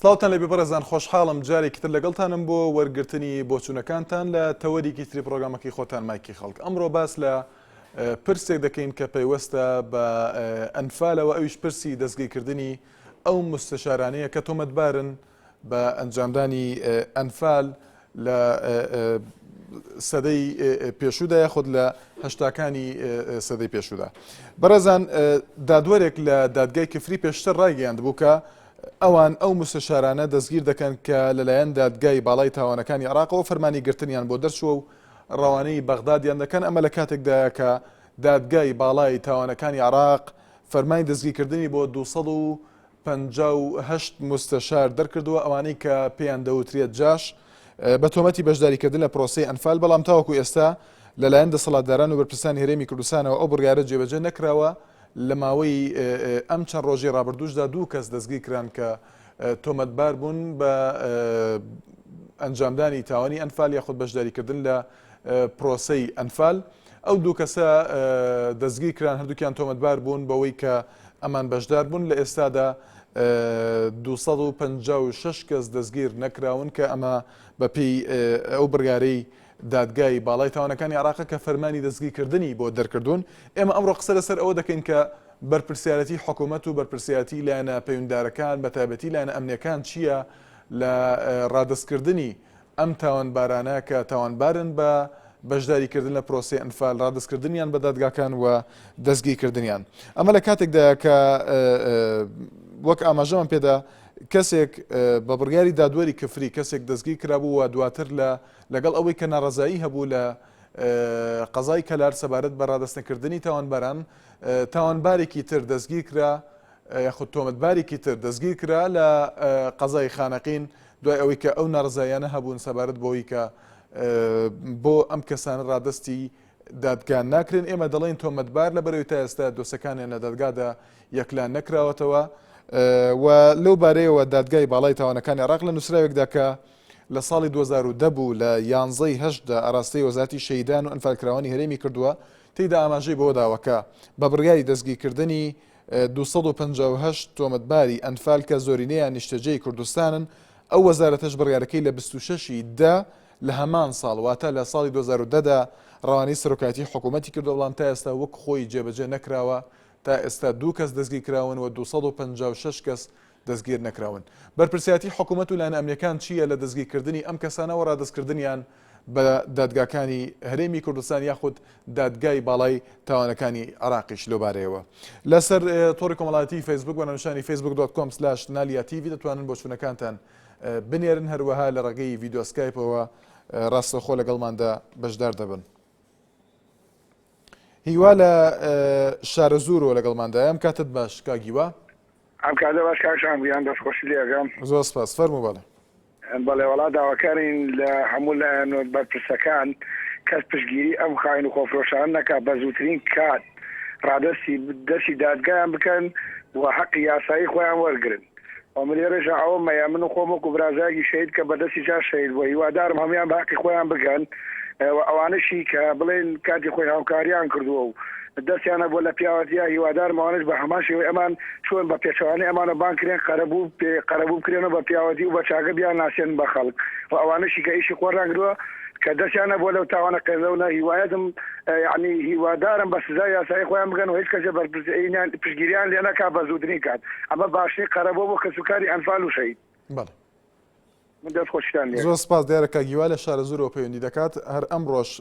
سڵاوتان لێبێ بەڕێزان خۆشحاڵم جارێکی تر لەگەڵتانم بۆ وەرگرتنی بۆچوونەکانتان لە تەوەرێکی تری پرۆگرامەکەی خۆتان مایکی خەڵک ئەمڕۆ باس لە پرسێک دەکەین کە پەیوەستە بە ئەنفالەوە ئەویش پرسی دەستگیرکردنی ئەو مستەشارانەیە کە تۆمەتبارن بە ئەنجامدانی ئەنفال لە سەدەی پێشوودا یاخود لە هەشتاکانی سەدەی پێشوودا. بەڕێزان دادوەرێک لە دادگای کفری پێشتر ڕایگەیاند بوو کە ئەوان ئەو مستەشارانە دەستگیر دەکەن کە لەلایەن دادگای باڵای تاوانەکانی عێراقەوە فەرمانی گرتنیان بۆ دەرچووە و ڕەوانەی بەغدادیان دەکەن ئەمە لە کاتێکدایە کە دادگای باڵای تاوانەکانی عێراق فەرمانی دەستگیرکردنی بۆ 258 موستەشار دەرکردووە، ئەوانەی کە پێیان دەوترێت جاش، بە تۆمەتی بەشداریکردن لە پرۆسەی ئەنفال، بەڵام تاوەکو ئێستا لەلایەن دەسەڵاتداران و بەرپرسانی هەرێمی کوردستانەوە ئەو بڕیارە جێبەجێ نەکراوە، لە ماوەی ئەم چەند ڕۆژەی ڕابردووشدا دوو کەس دەستگیرکران کە تۆمەتبار بوون بە ئەنجامدانی تاوانی ئەنفال یاخود بەشداریکردن لە پرۆسەی ئەنفال. ئەو دوو کەسە دەستگیر کران هەردووکیان تۆمەتبار بوون بەوەی کە ئەمان بەشدار بوون لە ئێستادا 256 کەس دەستگیر نەکراون کە ئەمە بەپێی ئەو بڕیارەی دادگای باڵای تاوانەکانی عراقە کە فەرمانی دەستگیرکردنی بۆ دەرکردوون ئێمە ئەمڕۆ قسە لەسەر ئەوە دەکەین کە بەرپرسیارەتی حکوومەت و بەرپرسیارەتی لایەنە پەیوەندارەکان بە تایبەتی لایەنە ئەمنیەکان چییە لە ڕادەستکردنی ئەم تاوانبارانە کە تاوانبارن بە بەشداریکردن لە پرۆسەی ئەنفال، ڕادەستکردنیان بە دادگاکان و دەستگیرکردنیان. ئەمە لە کاتێکدایە کە وەک ئاماژەمان پێدا کەسێک بە بڕیاری دادوەری کفری کەسێک دەستگیر کرابوو و دواتر لە لەگەڵ ئەوەی کە ناڕەزایی هەبوو لە قەزای کەلار سەبارەت بە ڕادەستنەکردنی تاوانباران تاوانبارێکی تر دەستگیر کرا یاخود تۆمەتبارێکی تر دەستگیر کرا لە قەزای خانەقین دوای ئەوەی کە ئەو ناڕەزاییانە هەبوون سەبارەت بەوەی کە بۆ ئەم کەسانە ڕادەستی دادگا ناکرێن ئێمە دەڵێن تۆمەتبار لە بەرەوەی تا ئێستا دۆسەکانیان لە دادگادا یەکلا نەکراوەتەوە و لەو بارەیەوە دادگای باڵای تاوانەکانی عێراق لە نووسراوێکدا کە لە ساڵی 2010 بوو لە یانزەی هەشتدا ئاراستەی وەزارەتی شەهیدان و ئەنفالکراوانی هەرێمی کردووە تێیدا ئاماژەی بەوە داوە کە بە بڕیاری دەستگیرکردنی 258 تۆمەتباری ئەنفال کە زۆرینەیان نیشتەجێی کوردستانن، ئەو وەزارەتەش بڕیارەکەی لە 26 ی دە لە هەمان ساڵ واتە لە ساڵی 2010 دا ڕەوانەی سەرۆکایەتی حکوومەتی کردووە، بەڵام تا ئێستا وەک خۆی جێبەجێ نەکراوە، تا ئێستا دوو کەس دەستگیرکراون و 256 کەس دەستگیر نەکراون. بەرپرسیارەتی حکوومەت و لایەنە ئەمنییەکان چییە لە دەستگیرکردنی ئەم کەسانە و ڕادەستکردنیان بە دادگاکانی هەرێمی کوردستان یاخود دادگای باڵای تاوانەکانی عێراقیش لەوبارەیەوە لەسەر تۆڕی کۆمەڵایەتی فەیسبوک بە ناونیشانی Facebook dot com slash نالیا تیڤی دەتوانن بۆچوونەکانتان بنێرن هەروەها لە ڕێگەی ڤیدیۆ سکایپەوە ڕاستەوخۆ لەگەڵماندا بەشدار دەبن. هیوا لە شارەزوورەوە لەگەڵماندایە ئەم کاتت باش کاک هیوا. ئەم کاتە باش کاک شان گیان دەستخۆشی لێ ئەکەم. زۆر سپاس فەرموو بەڵێ. بەڵێ وەڵا داواکارین لە هەموو لایەن و بەرپرسەکان کەس پشتگیری ئەم خاین و خۆفرۆشانە نەکا بە زووترین کات ڕادەستی دەستی دادگایان بکەن و حەقی یاسایی خۆیان وەرگرن و من لێرەشا ئەوەم هەیە من خۆم وەکو برازایەکی شەهید کە بەدەستی جاش شەهید بووە هیوادارم هەموویان بە حەقی خۆیان بگەن و ئەوانەشی کە بڵێن کاتی خۆی هاوکاریان کردووە و دەستیان هەبووە لە پیاوەتیا هیوادارم ئەوانەش بە هەمان شێوەی ئەمان چۆن بە پێچەوانەی ئەمانە بانگ کرێن قەرەبوو پێ قەرەبوو بکرێنەوە بە پیاوەتی و بە چاکە بیانناسێنن بە خەڵک و ئەوانەشی کە ئیشی خۆریان کردووە کە دەستیان هەبووە لەو تاوانە قێزەونە هیوایەتم یەعنی هیوادارم بە سزای یاسایی خۆیان بگەن و هیچ کەسێ بەرپرسیان پشتگیریان لێ نەکا بە زووترین کات ئەمە باشترین قەرەبووە بۆ کەسوکاری ئەنفال و شەهید. بەڵێ. من دەست خۆشیتان لێ. زۆر سپاس دیارە کاک هیوا لە شارەزوورەوە پەیوەندی دەکات هەر ئەمڕۆش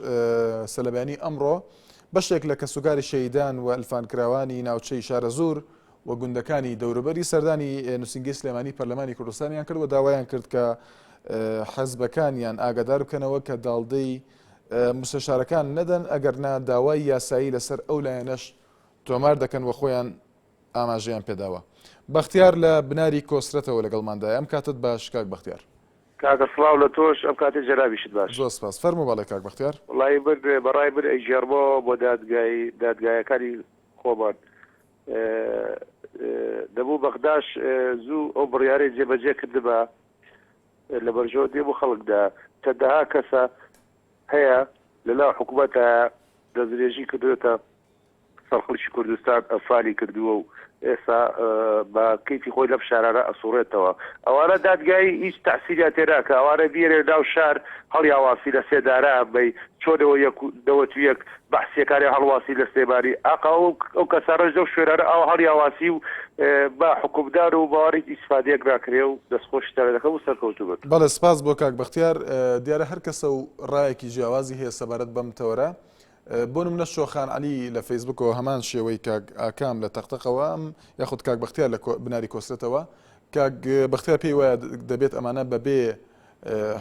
سەلەبیانی ئەمڕۆ بەشێک لە کەسوکاری شەهیدان و ئەلفانکراوانی ناوچەی شارەزوور و گوندەکانی دەوروبەری سەردانی نووسینگەی سلێمانی پەرلەمانی کوردستانیان کرد و داوایان کرد کە حەزبەکانیان ئاگادار بکەنەوە کە داڵدەی مستەشارەکان نەدەن ئەگەرنا داوای یاسایی لەسەر ئەو لایەنەش تۆمار دەکەن و خۆیان ئاماژەیان پێداوە. بەختیار لە بناری کۆسرەتەوە لەگەڵماندایە ئەم کاتەت باش کاک بەختیار. کاکە سڵاو لە تۆش ئەم کاتەی جەنابیشت باش. زۆر سپاس فەرموو بەڵێ کاک بەختیار. وەڵایی من بەڕای من ئەیگێڕمەوە بۆ دادگای دادگایەکانی خۆمان دەبوو بەغداش زوو ئەو بڕیارەی جێبەجێ کردبا لە بەرژەوەندی هەموو خەڵکدا چەندەها کەسە هەیە لەناو حکوومەتە دەستدرێژی کردوێتە. سەر خەڵکی کوردستان ئەنفالی کردووە و ئێستا بە کەیفی خۆی لەم شارانە ئەسوڕێتەوە. ئەوانە دادگایی هیچ تەعسیریان تێ ناکا. ئەوانە بیەنێ ناو شار هەڵیاواسی لە سێدارەیان بەی. چۆنەوە یەک و 91 بەعسیەکانیان هەڵواسی لە سلێمانی. ئاقا ئەو کەسانەش لەو شوێنانە ئاوا هەڵیاواسی و بە حوکمدان و بەوانە هیچ ئیسفادەیەک ناکرێ و دەستخۆشیتان لێ دەکەم و سەرکەوتوو بن. بەڵێ سپاس بۆ کاک بەختیار. دیارە هەر کەسە و ڕایەکی جیاوازی هەیە سەبارەت بەم تەوەرە. بۆ نمونە شۆخان عەلی لە فەیسبوکەوە هەمان شێوەی کاک ئاکام لە تەقتەقەوە ئەم یاخود کاک بەختیار لە بناری کۆسرەتەوە کاک بەختیار پێی وایە دەبێت ئەمانە بەبێ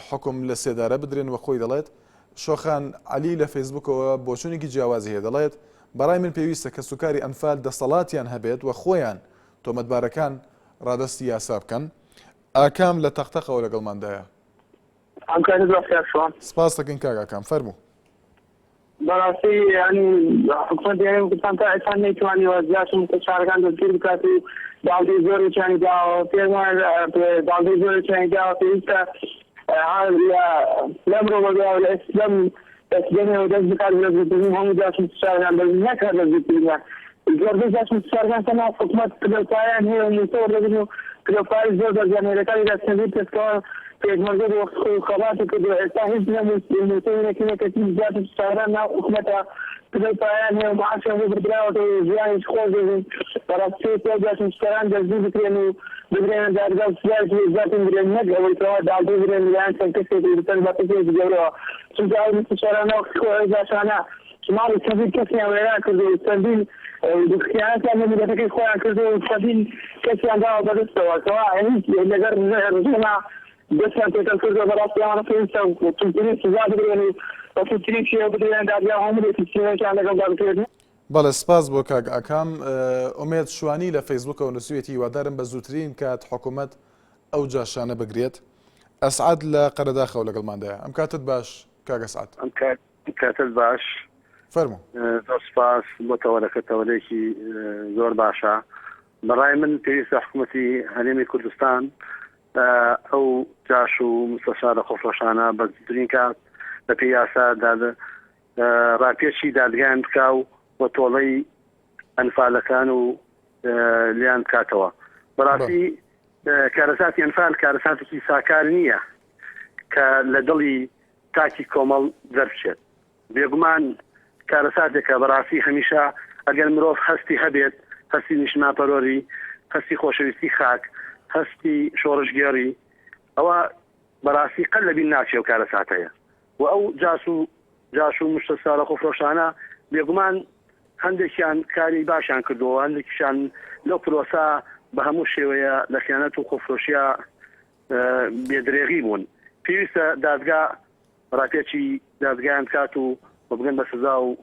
حکم لە سێدارە بدرێن وە خۆی دەڵێت شۆخان عەلی لە فەیسبوکەوە بۆچوونێکی جیاوازی هەیە دەڵێت بەڕای من پێویستە کەسوکاری ئەنفال دەسەڵاتیان هەبێت و خۆیان تۆمەتبارەکان ڕادەستی یاسا بکەن ئاکام لە تەقتەقەوە لەگەڵماندایە. ئەم کاتە زۆر خێر شۆن. سپاس دەکەین کاک ئاکام فەرموو. بەڕاستی یانی حکومەتی هەرێمی کوردستان تا ئێستا نەیتوانیوە جاش و موتەشارەکان دەستگیر بکات و داڵدەی زۆرێکیانی داوە پێم وایە داڵدەی زۆرێکیانی داوە پێویستە لەمڕۆ بەدواوە لە لەم دەستگەنەوە دەست بکات بە دەستگیرکردنی هەموو جاش و موتەشارەکان بەس نەک هەر دەستگیرکردنیان زۆربەی جاش و موتەشارەکان تەنها حکومەت پلەوپایەیان هەیە و مووچە وەردەگرن و پلەوپایەی زۆر بەرزیان هەیە لە کاتێکدا چەندین کەس کەوا پێشمەرگە بۆ وەخت خۆی خەباتی کردووە ئێستا هیچ نە مووچەی نە کینە کەچی جاش و موتەشاران ناو حکومەتە پلەو پایەیان هەیە و معاشیان بۆ بردراوەتەوە و ژیانیش خۆش دەژین بەڕاستی پێویستە ئەو جاش و موتەشاران دەستگیر بکرێن و بدرێنە دادگا و سزایەکی زیاتر بدرێن نەک ئەوەی کەوا داڵدە بدرێن لەلایەن چەند کەسێک و چەند بەرپرسێکی گەورەوە چونکە ئەو موتەشارانە وەختی خۆی ئەو جاشانە ماڵی چەندین کەسیان وێران کردووە و چەندین خیانەتیان لە میللەتەکەی خۆیان کردووە و چەندین کەسیان داوە بەدەستەوە کەوا هیچ لەگەڵ ڕژێما دەستیان تێکەڵ کردووە بەڕاستی ئەوانە پێویستە توندترین سزا بدرێن و بە توندترین شێوە بدرێنە دادگا و هەموو لێپرسینەوەیەکیان لەگەڵدا بکرێت. بەڵێ سپاس بۆ کاک ئاکام. ئومێد شوانی لە فەیسبوکەوە نووسیویەتی هیوادارم بە زووترین کات حکومەت ئەو جاشانە بگرێت. ئەسعەد لە قەرەداخەوە لەگەڵماندایە. ئەم کاتەت باش کاک ئەسعەد. ئەم کاتەت باش. فەرموو. زۆر سپاس بۆ تەوەرەکە تەوەرێکی زۆر باشە. بەڕای من پێویستە حکومەتی هەرێمی کوردستان ئەو جاش و مستەشارە خۆفرۆشانە بە زووترین کات بە پێی یاسا ڕاپێچی دادگایان بکا و و تۆڵەی ئەنفالەکان و لیان بکاتەوە بەڕاستی کارەساتی ئەنفال کارەساتێکی ساکار نییە کە لە دڵی تاکی کۆمەڵ دەربچێت بێگومان کارەساتێکە بەڕاستی هەمیشە ئەگەر مرۆڤ هەستی هەبێت هەستی نیشتمانپەروەری هەستی خۆشەویستی خاک هەستی شۆڕشگێڕی ئەوە بەڕاستی قەت لەبیر ناچێ ئەو کارەساتەیە و ئەو جاس و جاش و مشتەسارە خۆفرۆشانە بێگومان هەندێکیان کاری باشیان کردووە هەندێکیشان لەو پرۆسە بە هەموو شێوەیە لە خیانەت و خۆفرۆشیە بێدرێغی بوون پێویستە دادگا ڕاپێچی دادگایان بکات و بگەن بە سزا و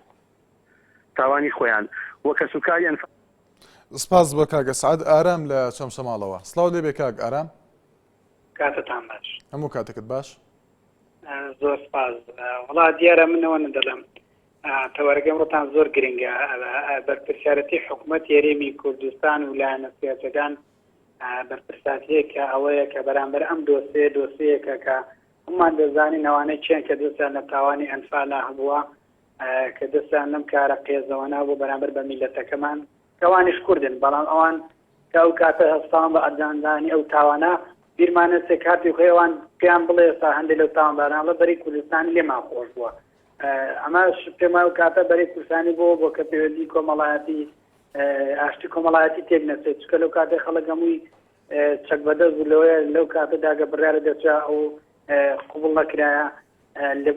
تاوانی خۆیان و کەسوکاری ئەنفال. سپاس بۆ کاک ئەسعەد ئارام لە چەمچەماڵەوە. سڵاو لێبێ کاک ئارام. کاتتان باش. هەموو کاتێکت باش. زۆر سپاس. وەڵا دیارە من ئەوە نەدەڵێم تەوەرەکەی ئەمڕۆتان زۆر گرنگە بەرپرسیارەتی حکوومەت هەرێمی کوردستان و لایەنە سیاسەکان بەرپرساتیەکە ئەوەیە کە بەرامبەر ئەم دۆسێ دۆسەیەکە کە هەموومان دەزانین ئەوانەی کێن کە دەستیان لە تاوانی ئەنفالا هەبووە کە دەستیان لەم کارە قێزەوەنا بۆ بەرامبەر بە میلەتەکەمان کەوانیش کوردن بەڵام ئەوان کە ئەو کاتە هەستاون بە ئەنجامدانی ئەو تاوانە بیرمان نەچێ کاتی خۆی ئەوان پێیان بڵێ ئێستا هەندێک لەو تاوانبارانە بەری کوردستانی لێمان خۆش بووە ئەمەش پێم وایە ئەو کاتە بەری کوردستانی بۆ بۆ کە پەیوەندی کۆمەڵایەتی ئاشتی کۆمەڵایەتی تێک نەچێت چونکە لەو کاتەی خەڵک هەمووی چەک بەدەست بوو لەوەیە لەو کاتەدا کە بڕیارە دەرچا ئەو قبوڵ نەکرایە لێ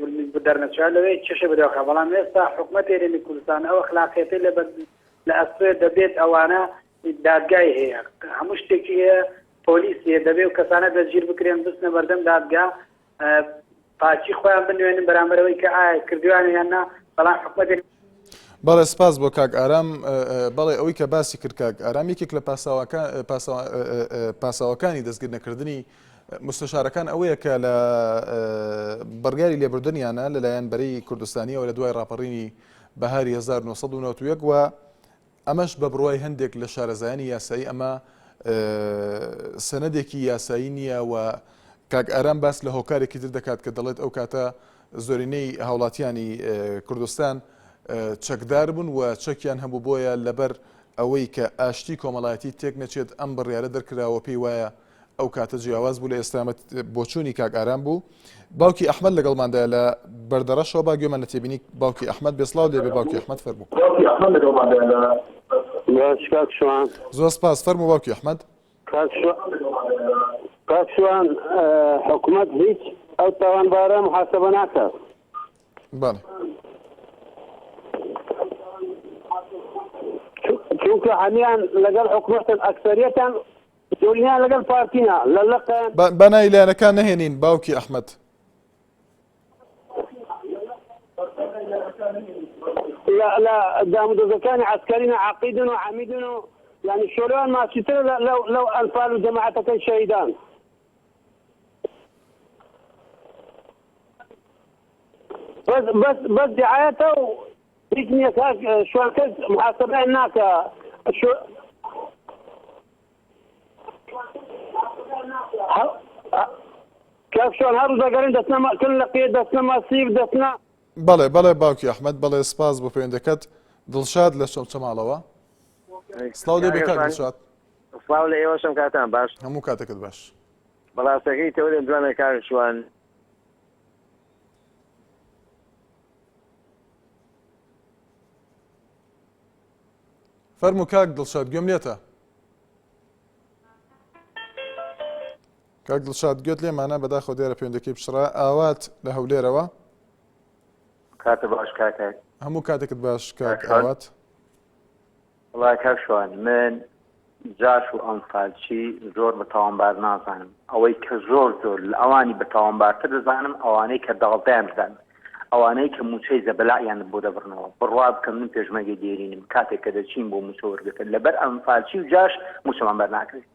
دەرنەچوە لەوەی کێشە بدەخە بەڵام ئێستا حکومەت هەرێمی کوردستان ئەو ئەخلاقیەتەی لە لە ئەستۆیە دەبێت ئەوانە دادگای هەیە هەموو شتێکی هەیە پۆلیس هەیە دەبێ و کەسانە دەستگیر بکرێن بچنە بەردەم دادگا پاکی خۆیان بنوێنن بەرامبەرەوەی کە ئایا کردویانە یان نا بەڵام حکومەتێک بەڵێ سپاس بۆ کاک ئارام بەڵێ ئەوەی کە باسی کرد کاک ئارام یەکێک لە پاساوەکانی دەستگیر نەکردنی مستەشارەکان ئەوەیە کە لە بڕیاری لێبوردنیانە لەلایەن بەرەی کوردستانیەوە لە دوای ڕاپەڕینی بەهاری 1991 و ئەمەش بە بڕوای هەندێک لە شارەزایانی یاسایی ئەمە سەنەدێکی یاسایی نییە و کاک ئارام باس لە هۆکارێکی تر دەکات کە دەڵێت ئەو کاتە زۆرینەی هاوڵاتیانی کوردستان. چەکدار بوون و چەکیان هەبوو بۆیە لەبەر ئەوەی کە ئاشتی کۆمەڵایەتی تێک نەچێت ئەم بڕیارە دەرکراوە پێی وایە ئەو کاتە جیاواز بوو لە ئێستا ئەمە بۆچوونی کاک ئارام بوو باوکی ئەحمەد لەگەڵماندایە لە بەردەڕەشەوە با گوێمان لە تێبینی باوکی ئەحمەد بێ سڵاو لێ بێ باوکی ئەحمەد فەرموو. باوکی ئەحمەد لەگەڵماندایە لە. باش کاک شوان. زۆر سپاس فەرموو باوکی ئەحمەد. کاک شوان کاک شوان حکومەت هیچ ئەو تاوانبارە محاسبە ناکات. بەڵێ. چونکە هەمیان لەگەڵ حکومەتن ئەکسەریەتان زۆرینەیان لەگەڵ پارتینە لە لقیان. با ناوی لایەنەکان نەهێنین باوکی ئەحمەد. لە لە دامودەزگەکانی عەسکەرینە عەقیدن و عەمیدن و یانی شۆرەیان ماسیترە لە لەو لەو ئەنفال و جەماعەتەکەی شەهیدان. بەس بەس بەس دعایەتە و هیچ نییە کاک شوان کەس محاسبەیان ناکا شو کاک شوان هەر دەگەرن دەچنە کن لە قێ دەچنە مەسیف دەچنە بەڵێ بەڵێ باوکی ئەحمەد بەڵێ سپاس بۆ پەیوەندەکەت دڵشاد لە چەمچەماڵەوە سڵاو لێ بێ کاک دڵشاد سڵاو لە ئێوەشم کاتان باش هەموو کاتێکت باش بەڵاستەکەی تەورێ جوانە کاک شوان فەرموو کاک دڵشاد گوێم لێتە کاک دڵشاد گوێت لێمانە بەداخەوە دیارە پەیوەندەکەی پچڕا ئاوات لە هەولێرەوە کاتە باش کاکە هەموو کاتێکت باش کاک ئاوات وەڵا کاک شوان من جاش و ئەنفالچی زۆر بە تاوانبار نازانم ئەوەی کە زۆر زۆر لە ئەوانی بە تاوانبارتر دەزانم ئەوانەی کە داڵدەیان دەدەن ئەوانەی کە موچەی زەبەلاعیان بۆ دەبڕنەوە بڕوا بکە من پێشمەرگەی دێرینم کاتێک کە دەچین بۆ موچە وەرگرتن لەبەر ئەنفالچی و جاش موچەمان بەرناکرێت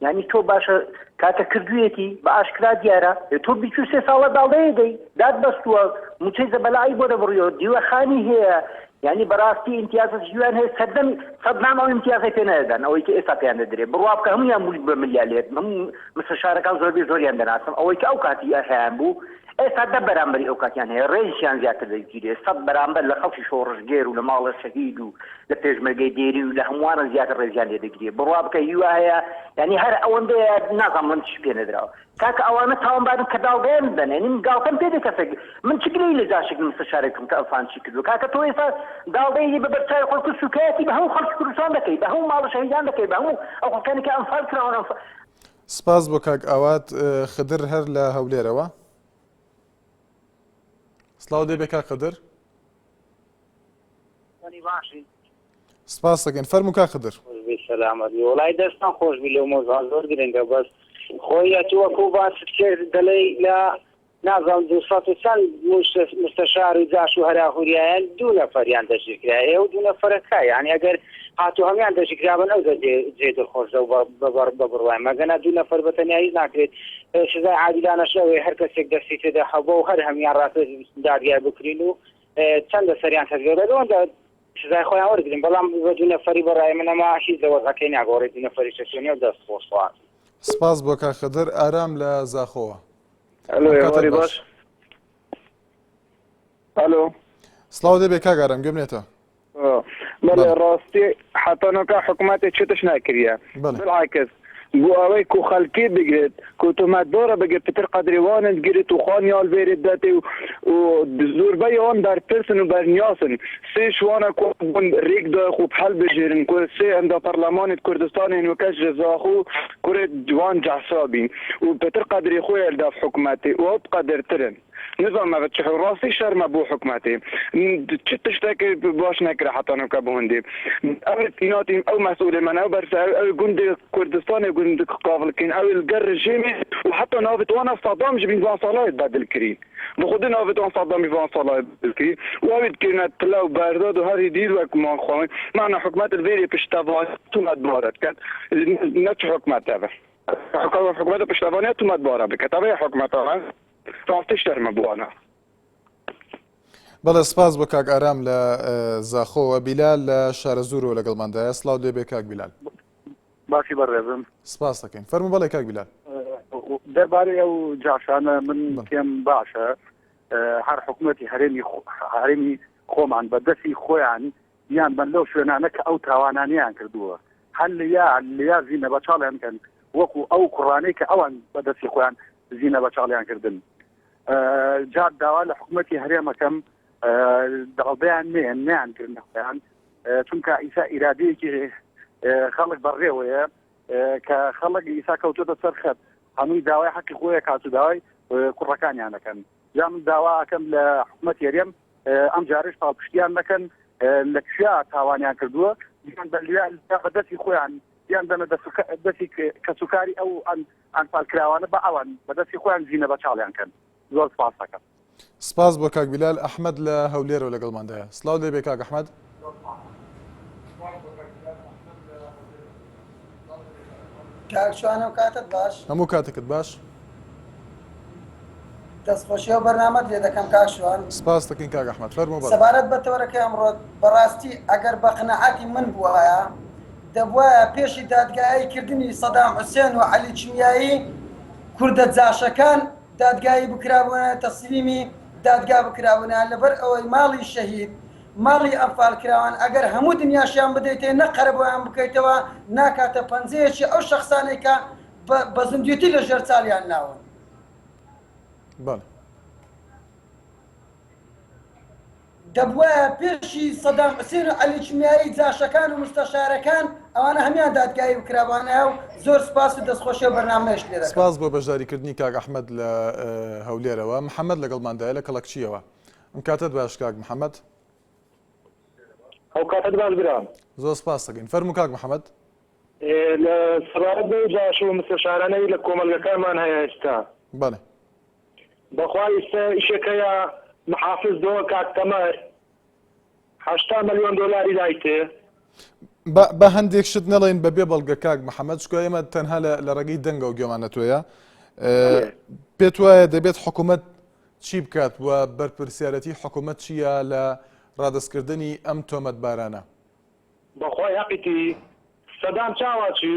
یانی تۆ باشە کاتە کردویەتی بە ئاشکرا دیارە تۆ 23 ساڵە داڵدەیە دەی داد بەستووە موچەی زەبەلاعی بۆ دەبڕیەوە دیوەخانی هەیە یعنی بەڕاستی ئیمتیازە ژیان هەیە سەردەمی سەدام ئەو ئیمتیازەی پێ نەدەن ئەوەی کە ئێستا پێیان دەدرێ بڕوا بکە هەموویان بوو بە ملیالێت هەموو مستەشارەکان زۆربەی زۆریان دەناسم ئەوەی کە ئەو کاتی هەیان بوو ئێستا دە بەرامبەری ئەو کاتیان هەیە ڕێزیان زیاتر دەگیرێ سەد بەرامبەر لە خەڵکی شۆڕشگێر و لە ماڵە شەهید و لە پێشمەرگەی دێری و لە هەمووانە زیاتر ڕێزیان لێ دەگیرێ بڕوا بکە هیوا هەیە یعنی هەر ئەوەندەیە نازانم من چی پێ نەدراوە کاکە ئەوانە تاوانبارن کە داڵدەیان بدەن یعنی من گاڵتەم پێ دێ کەسێک من چ گلەیی لە جاشێک مستەشارێکم کە ئەفان چی کردووە کاکە تۆ ئێستا داڵدەی بە بەرچاوی خەڵک و سوکایەتی بە هەموو خەڵکی کوردستان دەکەی بە هەموو ماڵە شەهیدان دەکەی بە هەموو ئەو خەڵکانی کە ئەنفال کراون ئەنفال سپاس بۆ کاک ئاوات خدر هەر لە هەولێرەوە. سڵاو لێ بێ کاک خدر. سپاس دەکەین فەرموو کاک خدر. سەلامەت بی وڵای دەستان خۆش بی لەو مۆزا زۆر گرنگە بەس خۆی ئەتوو وەکو باست کرد دەڵێی لە نازانم 200 و چەند مستەشار و جاش و هەراهوریایان دوو نەفەریان دەستگیرکرا ئێ ئەو دوو نەفەرە کا یانی ئەگەر هاتوو هەموان دەستگیرکرابن ئەو جێ دڵخۆش دەو بە بڕوای مەگەنا دوو نەفەر بە تەنیا هیچ ناکرێت سزای عادیلانەش ئەوەیە هەر کەسێک دەستی تێدا هەبووە و هەر هەموان ڕاپێچ دادگای بکرین و چەند لەسەریان تەزگە دەبێت ئەوەندە سزای خۆیان وەرگرن بەڵام بە دوو نەفەری بە ڕای من ئەمە هیچ لە وەزعەکەی ناگۆڕێت دوو نەفەری چەسوێنێ و دەست خۆش خوا. سپاس بۆ کاک خدر ئارام لە زاخۆوە. ئەلۆ ئێوارەی باش. ئەلۆ. سڵاو لێ بێ کاک ئارام گوێم لێتە. بەڵێ ڕاستی حتا نوکە حکومەتێ چ تشت نەکریە بالعکس بۆ ئەوەی کو خەلکی بگرێت کو تۆمەتبارە بگرێت پتر قەدری وانت گرت و خانیال ڤێرێت دەتێ و و زۆربەی وان بەرپرسن و بەرنیاسن سێ شوانە کو بوون ڕێک دای خو هەل بژێرن کو سێ ئەندا پەرلەمانت کوردستانێ نوکەش ژە زاخو کورێت وان جەحسا بین و پتر قەدری خۆیە لداف حکومەتێ و ئەو بقەدرترن. نزانم ئەڤ چ ڕاستی شەرمە بۆ حکومەتێ چ تشتێک باش نەکرا حتا نوکە بۆ هندێ ئەو تیناتیم ئەو مەسئولێ من ئەو بەرسە ئەو گوند کوردستانێ گوند قاڤل کین ئەو لگەر رژێمێ و حتا ناڤت وانە سەدام ji بین وان ساڵایت بەدل کری بخود ناڤت وان سەدامی وان ساڵایت بەدل کری و ئەوی دکرنە تلە و بەرداد و هەری دیر وەک مان خوان معنی حکومەت الڤێری پشتەوانی تومەتبارە دکەت نە چ حکومەت ئەڤ حکومەت پشتەوانیە تومەتبارە بکەت ئەڤ حکومەتە ڕاستی شەرمە بۆ ئەوانە. بەڵێ سپاس بۆ کاک ئارام لە زاخۆوە بیلال لە شارەزوورەوە لەگەڵماندایە سڵاو لێ بێ کاک بیلال. باسی بەڕێزم. سپاس دەکەین فەرموو بەڵێ کاک بیلال. دەربارەی ئەو جاشانە من پێم باشە هەر حکوومەتی هەرێمی هەرێمی. خۆمان بە دەستی خۆیان بیان بەن لەو شوێنانە کە ئەو تاوانانەیان کردووە هەر لیا لیا زینە بەچاڵیان کەن وەکو ئەو کوڕانەی کە ئەوان بە دەستی خۆیان زینە بەچاڵیان کردن جا داوا لە حکوومەتی هەرێمەکەم داڵدەیان نێن نیان کردن خۆیان چونکە ئیسا ئیرادەیەکی خەڵک بەڕێوەیە کە خەڵک ئیسا کەوتۆتە سەر خەت هەمووی داوای حەقی خۆیە کات و داوای کوڕەکانیان دەکەن جا من داوا ئەکەم لە حکوومەت هەرێم ئەم جارش پاڵپشتیان نەکەن لە کوێ تاوانیان کردووە بیان بە بەدەستی خۆیان بیان دەنە دەستی کەسوکاری ئەو ئەنفالکراوانە بە ئەوان بەدەستی خۆیان زینە بە چاڵیان کەن زۆر سپاس دەکەم. سپاس بۆ کاک بیلال ئەحمەد لە هەولێرەوە لەگەڵماندایە. سڵاو لێبێ کاک ئەحمەد. کاک شوان ئەو کاتت باش. هەموو کاتێکت باش. دەستخۆشی ئەو بەرنامەت لێ دەکەم کاک شوان. سپاس دەکەین کاک ئەحمەد فەرموو بەڕێز. سەبارەت بە تەوەرەکەی ئەمڕۆ بەڕاستی ئەگەر بە قناعەتی من بوایە دەبوایە پێشی دادگایی کردنی سەدام حوسێن و عەلی کیمیایی کوردە جاشەکان دادگایی بکرابوونایە تەسلیمی دادگا بکرابوونایە لەبەر ئەوەی ماڵی شەهید ماڵی ئەنفالکراوان ئەگەر هەموو دنیاشیان بدەیتێ نە قەرەبوویان بکەیتەوە ناکاتە پەنجەیەکی ئەو شەخسانەی کە بە زیندوێتی لە ژێر چاڵیان ناون. بەڵێ. دەبوایە پێشی سەدام حوسێن و عەلی کیمیایی جاشەکان و مستەشارەکان ئەوانە هەموان دادگایی بکرابانایە و زۆر سپاس و دەستخۆشی ئەو بەرنامەیەشت لێ دەکەم. سپاس بۆ بەشداریکردنی کاک ئەحمەد لە هەولێرەوە. محەمەد لەگەڵماندایە لە کەڵەکچییەوە. ئەم کاتەت باش کاک محەمەد. ئەو کاتەت باش برام. زۆر سپاس دەکەین. فەرموو کاک محەمەد. لە سەبارەت بەو جاش و مستەشارانەی لە کۆمەڵگەکانمان هەیە ئێستا. بەڵێ. بەخوا ئیستە ئیشێک هەیە محافز بۆ کاک تەمەر 80 ملیۆن دۆلاری دایتێ. با با هەندێک شت نەڵێن بە بێ بەڵگە کاک محەممەد چکە ئێمە تەنها لە ڕێگەی دەنگەوە گوێمان لە تۆیە پێت وایە دەبێت حکوومەت چی بکات و بەرپرسیارەتی حکوومەت چییە لە ڕادەستکردنی ئەم تۆمەتبارانە؟ بەخوای هەقیتی سەدام چاوا چی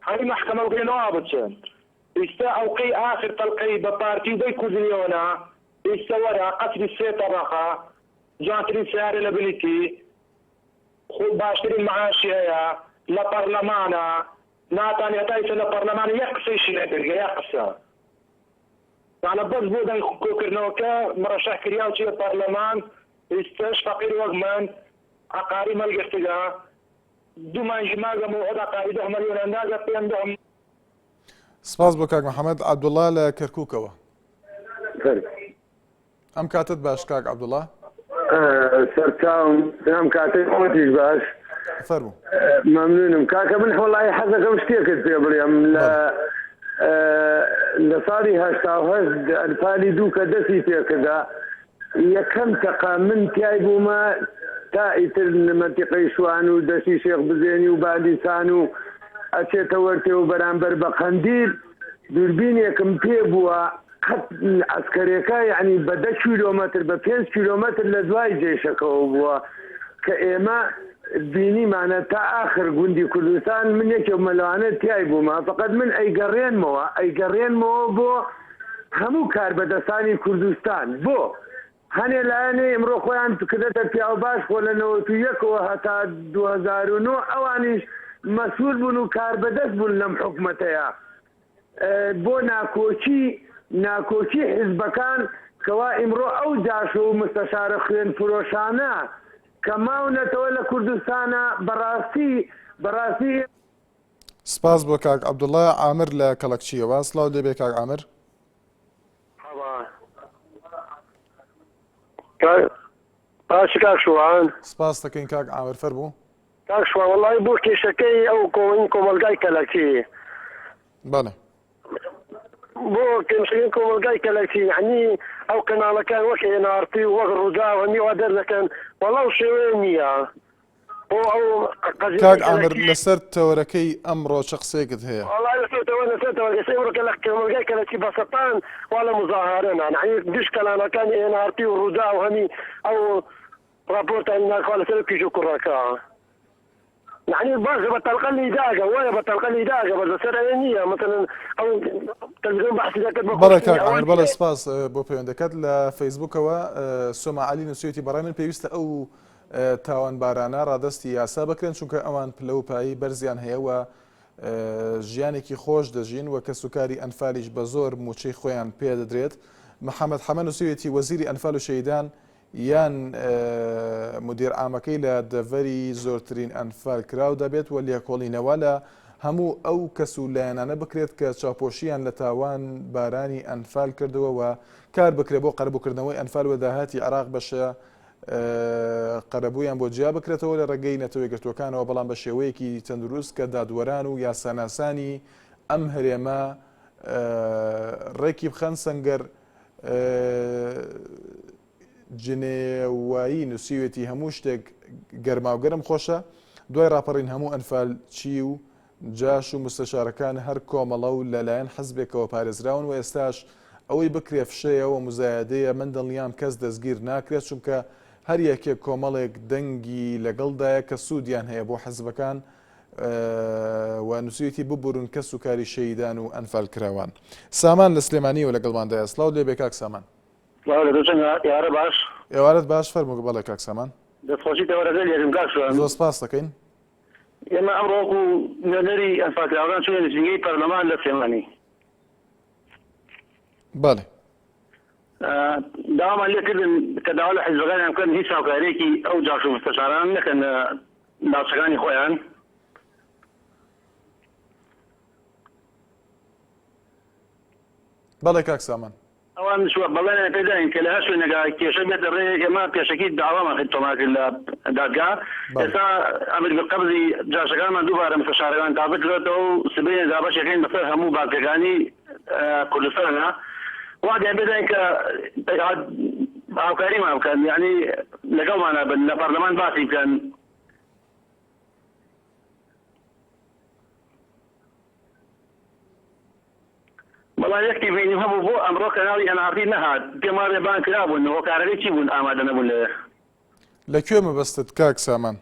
هەری مەحکەمە بکرێنەوە بچن ئیستە ئەوقەی ئاخر تەلقەی بە پارتی و بەی کوردنیەوە نا ئیستە وەرە قەسری سێ تەبەقە جوانترین سەیارە لە بنیتی خۆ باشترین معاشی هەیە لە پەرلەمانە ناتانی هەتا ئیستە لە پەرلەمانە یەک قسەیشی نەکردگە یەک قسە یانە بەس بۆ دەنگ کۆکردنەوەکە مڕەشەح کریا و چیە پەرلەمان ئیستەش فەقیر وەک من عەقاری مەلگرتگە دو مانگی ماگە موعود عەقاری دە ملیۆنان داگە پێم دە سپاس بۆ کاک محەممەد عەبدوڵڵا لە کەرکووکەوە. ئەم کاتت باش کاک عەبدوڵڵا. سەرچاوم ئەم کاتەی خۆتیش باش. فەرموو. مەمنونم کاکە من وەڵی حەزەکەم شتێکت پێ بڵێم لە لە ساڵی 88 ئەنفالی دوو کە دەستی پێکردا یەکەم تەقە من تیای بوومە تا ئیتر مەنتیقەی شوان و دەشتی شێخ بزێنی و بالیسان و ئەچێتە وەرتێ و بەرامبەر بە قەندیل دووربینێکم پێ بووە قەت عەسکەرێکە یەعنی بە دە کیلۆمەتر بە پێنج کیلۆمەتر لە دوای جەیشەکەوە بووە کە ئێمە بینیمانە تا ئاخر گوندی کوردستان من یەکێ بوومە لەوانە تیای بوومە فقط من ئەیگەڕێنمەوە ئەیگەڕێنمەوە بۆ هەموو کاربەدەستانی کوردستان بۆ هەنێ لایەنێ ئیمڕۆ خۆیان کردەتە پیاو باش خۆ لە 91 ەوە هەتا 2009 ئەوانیش مەسول بوون و کاربەدەست بوون لەم حکومەتەیا بۆ ناکۆکی ناکۆکی حیزبەکان کەوا ئیمڕۆ ئەو جاش و مستەشارە خوێن فرۆشانە کە ماونەتەوە لە کوردستانا بەڕاستی بەڕاستی. سپاس بۆ کاک عەبدوڵا عامر لە کەڵەکچییەوە. سڵاو لێ بێ کاک عامر. باشی کاک شوان. سپاس دەکەین کاک عامر فەرموو. کاک شوان وەڵی بۆ کێشەکەی ئەو کۆمەنی کۆمەڵگای کەلەکی. بەڵێ. بۆ کێشەکەی کۆمەڵگای کەلەکی یعنی ئەو کەناڵەکان وەک NRT و وەک ڕووداو هەمی وا دەردەکەن وەڵا ئەو شێوەیە نییە. کاک عامر لەسەر تەوەرەکەی ئەمڕۆ چ قسەیەکت هەیە؟ وەڵا لەسەر تەوەر لەسەر تەوەرەکەی ئەمڕۆ کە لە کۆمەڵگای کەلەکی بە سەتان وا لە موزاهەرەنا یەعنی دژ کەناڵەکانی ئێن ئاڕ تی و ڕووداو هەمی ئەو ڕاپۆرتانی ناخوا لەسەر کیژ و کوڕەکە. یەعنی باشە بە تەلقە لیداگە وایە بە تەلقە لیداگە بەس لەسەر ئەوێ نییە مەسەلەن ئەو تەلڤیزیۆن بەحسی دەکرد بە بەڵێ کوشتنی کاک ئەوە عامر بەڵێ نییە. سپاس بۆ پەیوەندەکەت لە فەیسبووکەوە سۆما عەلی نووسیویەتی بەڕای من پێویستە ئەو تاوانبارانە ڕادەستی یاسا بکرێن چونکە ئەوان پلە و پایەی بەرزیان هەیە و ژیانێکی خۆش دەژین و کەسوکاری ئەنفالیش بە زۆر مووچەی خۆیان پێدەدرێت. محەمەد حەمە نووسیویەتی وەزیری ئەنفال و شەهیدان یان مدیر عامەکەی لە دەڤەری زۆرترین ئەنفال کراو دەبێت و لێکۆڵینەوە لە هەموو ئەو کەس و لایەنانە بکرێت کە چاوپۆشییان لە تاوان بارانی ئەنفال کردووە و کار بکرێت بۆ قەرەبووکردنەوەی ئەنفال و داهاتی عێراق بەشە قەرەبوویان بۆ جیا بکرێتەوە لە ڕێگەی نەتەوەیەکگرتووەکانەوە بەڵام بە شێوەیەکی تەندروست کە دادوەران و یاساناسانی ئەم هەرێمە ڕێکی بخەن سەنگەر جنێوایی نووسیوێتی هەموو شتێک گەرماوگەرم خۆشە دوای ڕاپەڕین هەموو ئەنفال چی و جاش و مستەشارەکان هەر کۆمەڵە و لەلایەن حزبێکەوە پارێزراون و ئێستاش ئەوەی بکرێ فشەیە و موزایەدەیە من دڵنیام کەس دەستگیر ناکرێت چونکە هەر یەکێک کۆمەڵێک دەنگی لەگەڵدایە کە سوودیان هەیە بۆ حزبەکان و نووسیویەتی ببورن کەس و کاری شەهیدان و ئەنفال کراوان. سامان لە سلێمانیەوە لەگەڵماندایە سڵاوت لێبێ کاک سامان. سڵاو لە تۆ چەند ئێوارە باش. ئێوارەت باش فەرموو بەڵێ کاک سامان. دەستخۆشی تەوەرەکەی لێکم کاک شوان. زۆر سپاست دەکەین. ئێمە ئەمڕۆ وەکو نوێنەری ئەنفالکراوەکان چووینە نووسینگەی پەرلەمان لە سلێمانی. بەڵێ. داوامان لێ کردن کە داوا لە حیزبەکانیان بکەن هیچ هاوکارییەکی ئەو جاش و مستەشارانە نەکەن لە ناوچەکانی خۆیان. بەڵێ کاک سامان. ئەوانیش بەڵێنیان پێ داین کە لە هەر شوێنێکا کێشە بێتە ڕێ ئێمە پێشەکی داوامان کرد تۆمار کرد لە دادگا ئێستا ئەمر بە قەبزی جاشەکانمان دووبارە مستەشارەکان تازە کردۆتەوە و سبەینێ دابەشەکەین بەسەر هەموو بانکەکانی کوردستانە وادیان پێ داین کە هاوکاریمان بکەن یعنی لەگەڵمانە بن لە پەرلەمان باسی بکەن. بەڵام یەک تێبینیم هەبوو بۆ ئەمڕۆ کەناڵی ئێن ئاڕ تی نەهات پێم وابێ بانگ کرابوون هۆکارەکەی چی بوون ئامادە نەبوون لەوێ. لە کوێ مەبەستت کاک سامان؟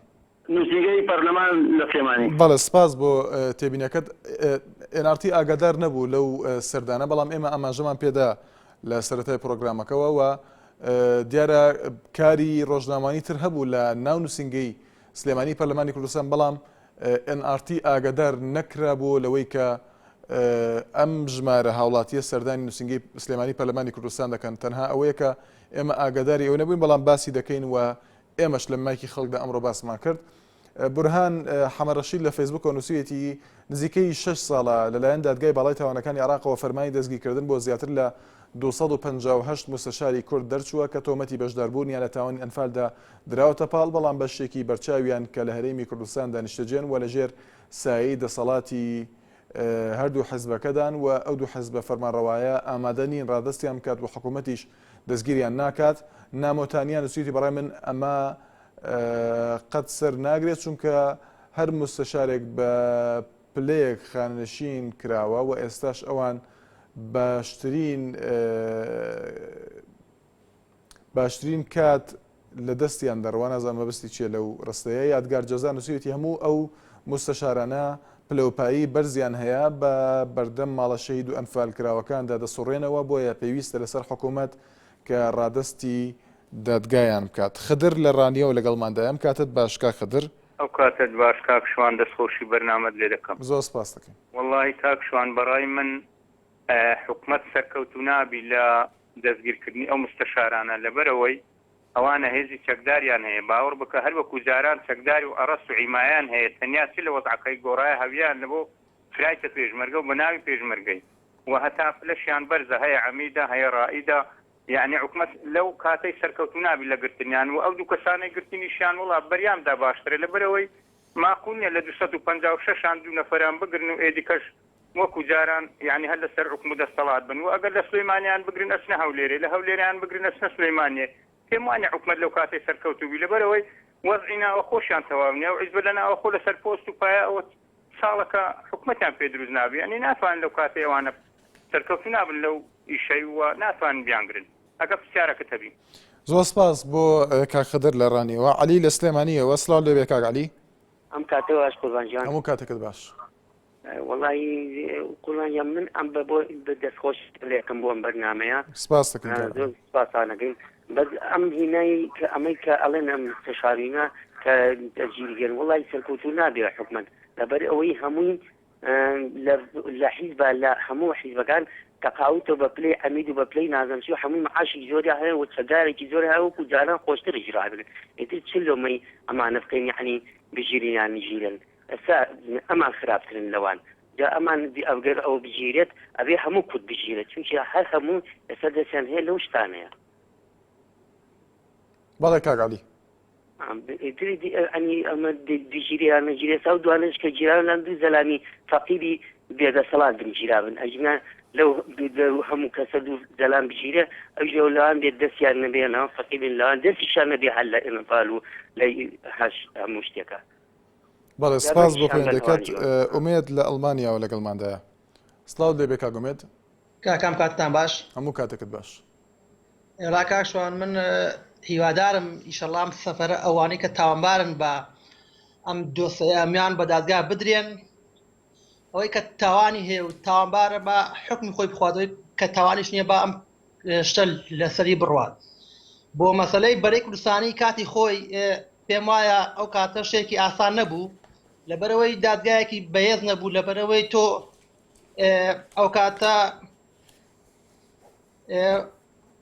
نووسینگەی پەرلەمان لە سلێمانی. بەڵێ سپاس بۆ تێبینەکەت. ئێن ئاڕ تی ئاگادار نەبوو لەو سەردانە بەڵام ئێمە ئاماژەمان پێدا لە سەرەتای پرۆگرامەکەوە و دیارە کاری ڕۆژنامەوانی تر هەبوو لە ناو نووسینگەی سلێمانی پەرلەمانی کوردستان بەڵام ئێن ئاڕ تی ئاگادار نەکرابوو لەوەی کە ئەم ژمارە هاوڵاتیە سەردانی نووسینگەی سلێمانی پەرلەمانی کوردستان دەکەن تەنها ئەوەیە کە ئێمە ئاگاداری ئەوە نەبووین بەڵام باسی دەکەین و ئێمەش لە مایکی خەڵکدا ئەمڕۆ باسمان کرد. بورهان حەمەڕەشید لە فەیسبووکەوە نووسیویەتی نزیکەی شەش ساڵە لەلایەن دادگای باڵای تاوانەکانی عێراقەوە فەرمانی دەستگیرکردن بۆ زیاتر لە 258 موستەشاری کورد دەرچووە کە تۆمەتی بەشداربوونیان لە تاوانی ئەنفالدا دراوەتە پاڵ، بەڵام بەشێکی بەرچاویان کە لە هەرێمی کوردستاندا نیشتەجێن و لەژێر سایەی دەسەڵاتی هەردوو حزبەکەدان و ئەو دوو حزبە فەرمانڕەوایە ئامادە نین ڕادەستیان بکات و حکوومەتیش دەستگیریان ناکات. نامۆتانیا نووسیویەتی بەڕای من ئەمە قەت سەر ناگرێت چونکە هەر موستەشارێک بە پلەیەک خانەنشین کراوە و ئێستاش ئەوان باشترین باشترین کات لە دەستیان دەڕوا نازانم مەبەستی چیە لەو ڕستەیە یادگار جەزا نووسیویەتی هەموو ئەو موستەشارانە پلەوپایی بەرزیان هەیە بە بەردەم ماڵە شەهید و ئەنفالکراوەکاندا دەسوڕێنەوە بۆیە پێویستە لەسەر حکوومەت کە ڕادەستی دادگایان بکات خدر لە ڕانیەوە لەگەڵماندایە ئەم کاتەت باش کاک خدر. ئەو کاتەت باش کاک شوان دەستخۆشی بەرنامەت لێ دەکەم. زۆر سپاست دەکەین. وەڵاهی کاک شوان بەڕای من حکومەت سەرکەوتوو نابی لە دەستگیرکردنی ئەو مستەشارانە لەبەرئەوەی ئەوانە هێزی چەکداریان هەیە باوەڕ بکە هەر وەکو جاران چەکداری و ئەڕەس و عیمایان هەیە تەنیا چ لە وەزعەکەی گۆڕایە هەویان لە بۆ کرایتە پێشمەرگە و بەناوی پێشمەرگەی و هەتا پلەشیان بەرزە هەیە عەمیدە هەیە ڕائیدە یەعنی حکومەت لەو کاتەی سەرکەوتوو نابی لە گرتنیان و ئەو دوو کەسانەی گرتنیشیان وەڵا بەریان دا باشترە لەبەرئەوەی ماقول نیە لە 256 ان دوو نەفەران بگرن و ئێدیکەش وەکو جاران یانی هەر لەسەر حوکم و دەستەڵات بن و ئەگەر لە سلیمانیان بگرن ئەچنە هەولێرێ لە هەولێریان بگرن ئەچنە سلیمانیێ پێم وانیە حکومەت لەو کاتەی سەرکەوتوو بی لەبەرئەوەی وەزعی ناوەخۆشیان تەواو نیە ئەو حیزبە لە ناوەخۆ لەسەر پۆست و پایە ئەوە ساڵەکە حکومەتیان پێ دروست نابی یانی ناتوانن لەو کاتەی ئەوانە سەرکەوتوو نابن لەو ئیشەی و ناتوانن بیانگرن ئەگەر پرسیارەکت هەبی. زۆر سپاس بۆ کاک خدر لە ڕانیەوە. عەلی لە سلێمانیەوە سڵاو لێبێ کاک عەلی. ئەم کاتە باش قوربان گیان. هەموو کاتێکت باش. وەڵی قوربان گیان من ئەم بە بۆ دەستخۆش لێکم بۆ ئەم بەرنامەیە. سپاس دەکەین کاک زۆر سپاسانەکەین بەس ئەم هینای کە ئەمەی کە ئەڵێن ئەم مستەشارینە کە دەستگیرگەن وەڵی سەرکەوتوو نابێ حکومەت لەبەر ئەوەی هەمووی لە حیزبە لە هەموو حیزبەکان تەقاوتە بە پلەی عەمید و بە پلەی نازانم چی و هەمووی معاشێکی زۆریان هەیە و چەکدارێکی زۆر هەیە وەکو جاران خۆشتر ژیرابن ئیتر چ لۆمەی ئەمانە بکەین یەعنی بگیرین یان نگیرن ئێستا ئەمان خراپترن لەوان جا ئەمان ئەگەر ئەوە بگیرێت ئەبێ هەموو کورد بگیرێت چونکی هەر هەموو ئێستا دەستیان هەیە لەو شتانەیە. بەڵێ کاک عەلی. ئیتر ئەنی ئەمە بگیرێ یان نەگیرێ سا و دوانەش کە گیراون لەم دوو زەلامی فەقیری بێدەسەڵات بن گیرابن ئەگینا لەو هەموو کەسە دوو زەلام بگیرێ ئەویش لەو لەوان بێت دەستیان نەبێ ناو فەقیرن لەوان دەستیشان نەبێ هەر لە ئینفال و لە هەش هەموو شتێکە. بەڵێ سپاس بۆ پەیوەندەکەت ئومێد لە ئەڵمانیاوە لەگەڵماندایە سڵاوت لێبێ کاک ئومێد. کاکام کاتتان باش. هەموو کاتێکت باش. وەڵا کاک شوان من هیوادارم ئیشەڵا ئەم سەفەرە ئەوانەی کە تاوانبارن بە ئەم دۆسەیە ئەمیان بە دادگا بدرێن ئەوەی کە تاوانی هەیە و تاوانبارە بە حکمی خۆی بخواتەوەی کە تاوانیش نییە با ئەم شتە لەسەری بڕوات بۆ مەسلەی بەرەی کوردستانی کاتی خۆی پێم وایە ئەو کاتە شتێکی ئاسان نەبوو لەبەرەوەی دادگایەکی بەهێز نەبوو لەبەرەوەی تۆ ئەو کاتە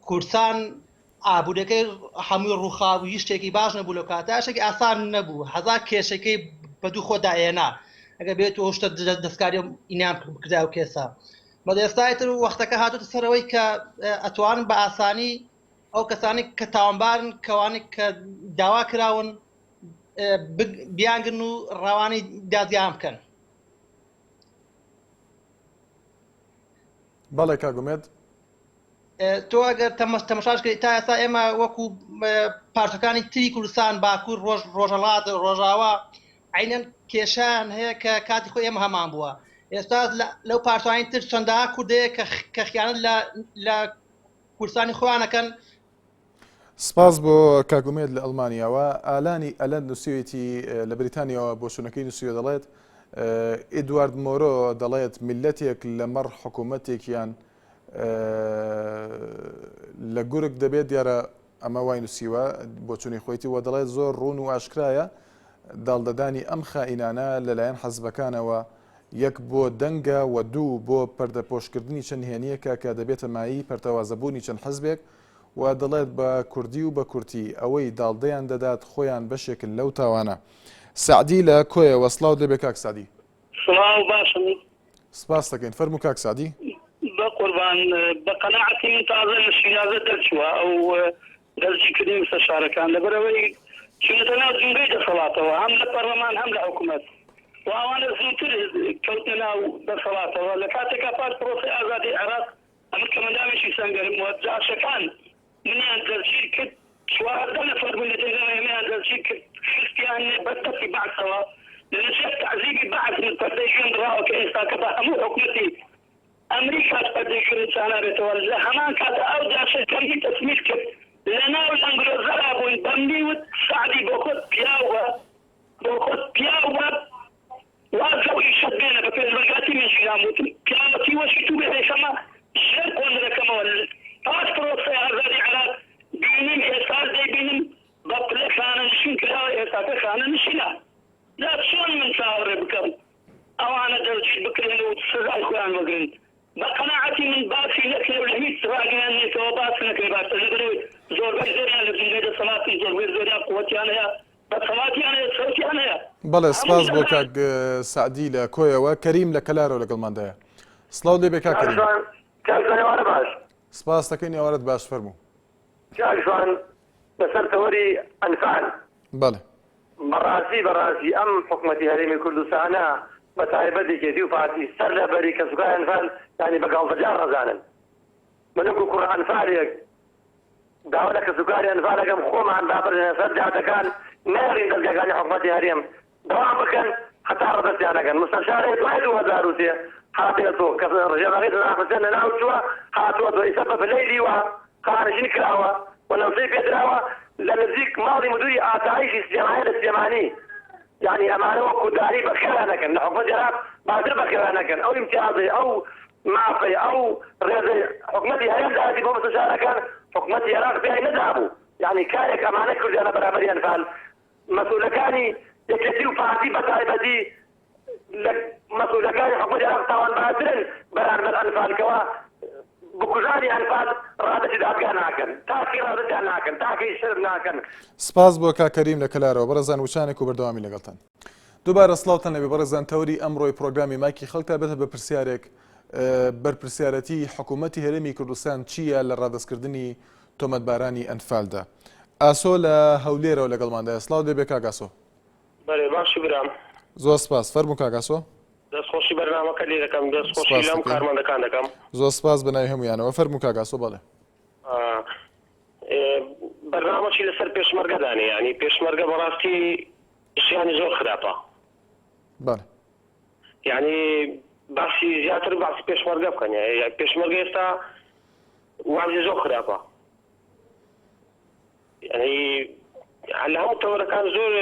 کوردستان ئابوورەکەی هەمووی ڕووخابوو هیچ شتێکی باش نەبوو لەو کاتە شتێکی ئاسان نەبوو هەزار کێشەکەی بە دوو خۆدا ئێنا ئەگەر بێت و شتە دەستکاری ئینام بکردا و کێسا بەڵێ ئێستا تر وەختەکە هاتوتە سەرەوەی کە ئەتوانن بە ئاسانی ئەو کەسانی کە تاوانبارن کەوانی کە داوا کراون بیانگرن و ڕەوانەی دادگایان بکەن. بەڵێ کاک ئومێد. تۆ ئەگەر تەمەشاش کەی تا ئێستا ئێمە وەکو پارچەکانی تری کوردستان باکوور ڕۆژ ڕۆژەڵات ڕۆژاوا عینەن کێشیان هەیە کە کاتی خۆی ئێمە هەمان بووە ئێستا لەو پارچانی تر چەندەها کوردەیە کە خیانەت لە لە کوردستانی خۆیانەکەن سپاس بۆ کاک ئومێد لە ئەڵمانیاوە. ئالانی ئەلەند نووسیویەتی لە بریتانیاوە بۆچوونەکەی نووسیوە دەڵێت ئیدوارد مۆرۆ دەڵێت میللەتێک لەمەڕ حکوومەتێکیان لە گورگ دەبێت دیارە ئەمە وای نووسیوە بۆچوونی خۆیتی و دەڵێت زۆر ڕوون و ئاشکرایە داڵدەدانی ئەم خائینانە لەلایەن حەزبەکانەوە یەک بۆ دەنگە و دوو بۆ پەردەپۆشکردنی چەند نهێنییەکە کە دەبێتە مایەی پەرتەوازەبوونی چەند حزبێک و دەڵێت بە کوردی و بە کورتی ئەوەی داڵدەیان دەدات خۆیان بەشێکن لەو تاوانە. سەعدی لە کۆیەوە سڵاوت لێبێ کاک سەعدی. سڵاو باشن؟ سپاست دەکەین فەرموو کاک سەعدی. بەقوربان بە قەناعەتی من تازە لە شیرازە دەرچووە ئەو دەستگیرکردنی مستەشارەکان لەبەرئەوەی چوونەتە ناو جومگەی دەسەڵاتەوە هەم لە پەڕلەمان هەم لە حکومەت و ئەوانە زووتر کەوتنە ناو دەسەڵاتەوە لە کاتێکا پاش پرۆسەی ئازادی عێراق ئەمن کەمەندامێکی سەنگەرم و جاشەکان منیان دەستگیر کرد 14 نەفەر بوون لە جێگای ئێمەیان دەستگیر کرد خستیان بەر دەستی بەعسەوە لە ژێر تەعزیبی بەعس من پەردەی گوێم دڕاوە کە ئێستاکە بە هەموو حکومەتی ئەمریکاش پەردەی گوێم چانابێتەوە لە هەمان کاتە ئەو جاشەی کەمنی تەسمیل کرد لە ناو لەنگرۆزەرا بووین بەمنی وت سەعدی بۆخۆت پیاو بە بۆخۆت پیاو بە واز لەو ئیشەت بێنە بە پێشمەرگاتی من ژیرام وتم پیاوەتی وەشی تو بێ دەیخەمە ژێر قۆندرەکەمەوە پاش پرۆسەی ئازادی عێراق بینیم ئێستاش دەیبینم بە پلە خانەنشین کراوە ئێستاکە خانەنشینە جا چۆن من چاوەڕێ بکەم ئەوانە دەستگیر بکرێن و سزای خۆیان وەگرن بە قەناعەتی من باسی نەکرێ و لە هیچ ڕاگەیاندنێکەوە باس نەکرێ باشترە لەبەرئەوەی زۆربەی زۆریان لە جومگەی دەسەڵاتن زۆربەی زۆریان قوەتیان هەیە دەسەڵاتیان هەیە سەوتیان هەیە بەڵێ سپاس بۆ کاک سەعدی لە کۆیەوە کەریم لە کەلارەوە لەگەڵماندایە سڵاو لێ بێ کاک کەریم کاک جوان ئێوارە باش. سپاس دەکەین ئێوارەت باش فەرموو. کاک جوان لەسەر تەوەری ئەنفال. بەڵێ. بەڕاستی بەڕاستی ئەم حکومەتی هەرێمی کوردستانە بە تایبەت یەکێتی و پارتی سەر لە بەری کەسوکاری ئەنفال یانی بە گاڵتەجاڕ ئەزانن من وەکو کوڕە ئەنفالێک داوا لە کەسوکاری ئەنفال ئەکەم خۆمان با بڕێنە سەر جادەکان نەهێڵین دەزگاکانی حکومەتی هەرێم دەوام بکەن هەتا ڕەدەستیان نەکەن مستەشارێک دوای 2003 هاتێتۆ کە ڕژێمەکەی سەدام حوسێن لەناو چووە هاتووەتەوە ئیستا بە پلەی لیوا خانەنشین کراوە و نەوسەی پێدراوە لە نزیک ماڵی مدوری ئاسایشی سلێمانی لە سلێمانی. یانی ئەمانە وەکو داری بەخێویان نەکەن لە حکومەتی عێراق باشتر بەخێویان نەکەن ئەو ئیمتیازەی ئەو مافەی ئەو ڕێزەی حکومەتی هەرێم دایەتی بۆ مستەشارەکان حکومەتی عێراق پێی نەدابوو یانی کارێک ئەمانە کردیانە بەرامبەری ئەنفال مەسئولەکانی یەکێتی و پارتی بەتایبەتی لە مەسئولەکانی حکومەتی عێراق تاوانبارترن بەرامبەر ئەنفال کەوا بکوژانی ئەنفال ڕادەستی دادگا ناکەن تاکی ڕادەستیان ناکەن تاکی شەرم ناکەن. سپاس بۆ کاک کەریم لە کەلارەوە بەڕێزان وچانێک و بەردەوامی لەگەڵتان. دووبارە سڵاوتان لێبێ بەڕێزان تەوەری ئەمڕۆی پڕۆگرامی مایکی خەڵک تایبەتە بە پرسیارێک بەرپرسیارەتی حکوومەتی هەرێمی کوردستان چییە لە ڕادەستکردنی تۆمەتبارانی ئەنفالدا ئاسۆ لە هەولێرەوە لەگەڵماندایە سڵاو لێبێ کاک ئاسۆ. بەرێ باشی برام. زۆر سپاس فەرموو کاک ئاسۆ. دەست خۆشی بەرنامەکە لێ دەکەم دەست خۆشی لەم کارمەندەکان دەکەم. زۆر سپاس بە ناوی هەموویانەوە فەرموو کاک ئاسۆ بەڵێ. بەرنامەچی لەسەر پێشمەرگە دانێ یانی پێشمەرگە بەڕاستی ژیانی زۆر خراپە. بەڵێ. یانی باسی زیاتر باسی پێشمەرگە بکەن پێشمەرگە ئێستا وازی زۆر خراپە. یانی لە هەموو تەوەرەکان زۆر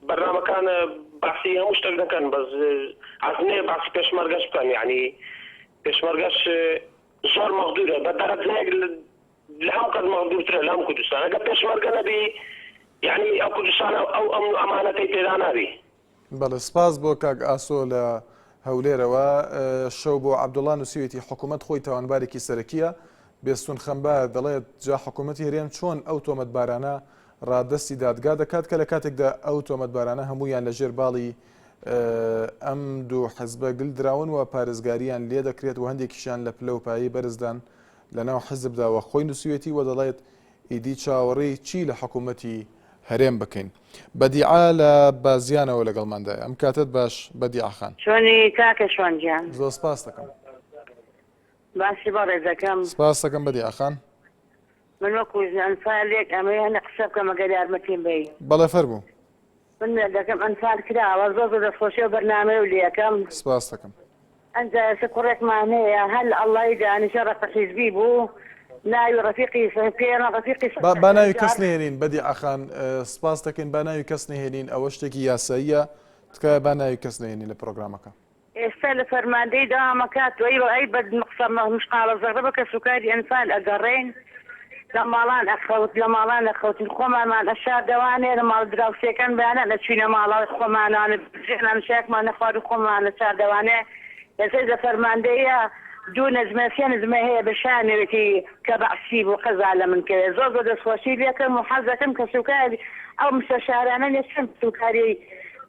بەرنامەکان باسی هەموو شتێک دەکەن بەس عەزمێ باسی پێشمەرگەش بکەن یانی پێشمەرگەش زۆر مەغدورە بە دەرەجەیەک لە هەموو کەس مەغدورترە لە هەموو کوردستان ئەگەر پێشمەرگە نەبی یانی ئەو کوردستانە ئەو ئەمن و ئەمانەتەی تێدا نابی. بەڵێ سپاس بۆ کاک ئاسۆ لە هەولێرەوە. شەو بۆ عەبدوڵا نووسیویەتی حکوومەت خۆی تاوانبارێکی سەرەکییە. بێستون خەمبار دەڵێت جا حکوومەتی هەرێم چۆن ئەو تۆمەتبارانە ڕادەستی دادگا دەکات کە لە کاتێکدا ئەو تۆمەتبارانە هەموویان لە ژێر باڵی ئەم دوو حزبە گل دراون و پارێزگاریان لێ دەکرێت و هەندێکیشیان لە پلە و پایەی بەرزدان لەناو حزبدا و خۆی نووسیویەتی و دەڵێت ئیدی چاوەڕێی چی لە حکوومەتی هەرێم بکەین؟ بەدیعە لە بازیانەوە لەگەڵماندایە. ئەم کاتەت باش بەدیعە خان. چۆنی کاکە شوان گیان؟ زۆر سپاست دەکەم. باسی بەڕێز دەکەم. سپاست دەکەم بەدیعە خان. من وەکو ژنە ئەنفالێک ئەمەوێ هەندێک قسە بکەم ئەگەر یارمەتیم بەی. بەڵێ فەرموو. من مێردەکەم ئەنفال کراوە زۆر زۆر دەستخۆشی ئەو بەرنامەیەو لێکەم. سپاست دەکەم. ئەنجا ئێستا کوڕێکمان هەیە هەر لە ئەڵڵای دانیشە ڕەقە حیزبی بوو ناوی ڕەفیقی پێیان ڕەفیقی با با ناوی کەس نەهێنین بەدیعە خان سپاست دەکەین با ناوی کەس نەهێنین ئەوە شتێکی یاساییە تکایە با ناوی کەس نەهێنین لە پرۆگرامەکە. ئێستا لە فەرماندەی دەوام ئەکات و ئەی بە قسە مشقاڵە زەڕە بە کەسوکاری ئەنفال ئەگەڕێین لە ماڵان ئەخەوت لە ماڵان ئەخەوتین خۆمانمان ئەشاردەوانێ لە ماڵ دراوسێکان بەیانان ئەچوینە ماڵەوەی خۆمانان ژێنان شایەکمان نەخوارد و خۆمان ئەشاردەوانێ ئێستا لە فەرماندەیە دوو نەجمە سێ نەجمە هەیە بە شانەوێتی کە بەعسی بوو قەزا لە من کەوێ زۆر زۆر دەستخۆشی لێکەم و حەز دەکەم کەسوکاری ئەو مستەشارانە نێ چەند کەسوکاری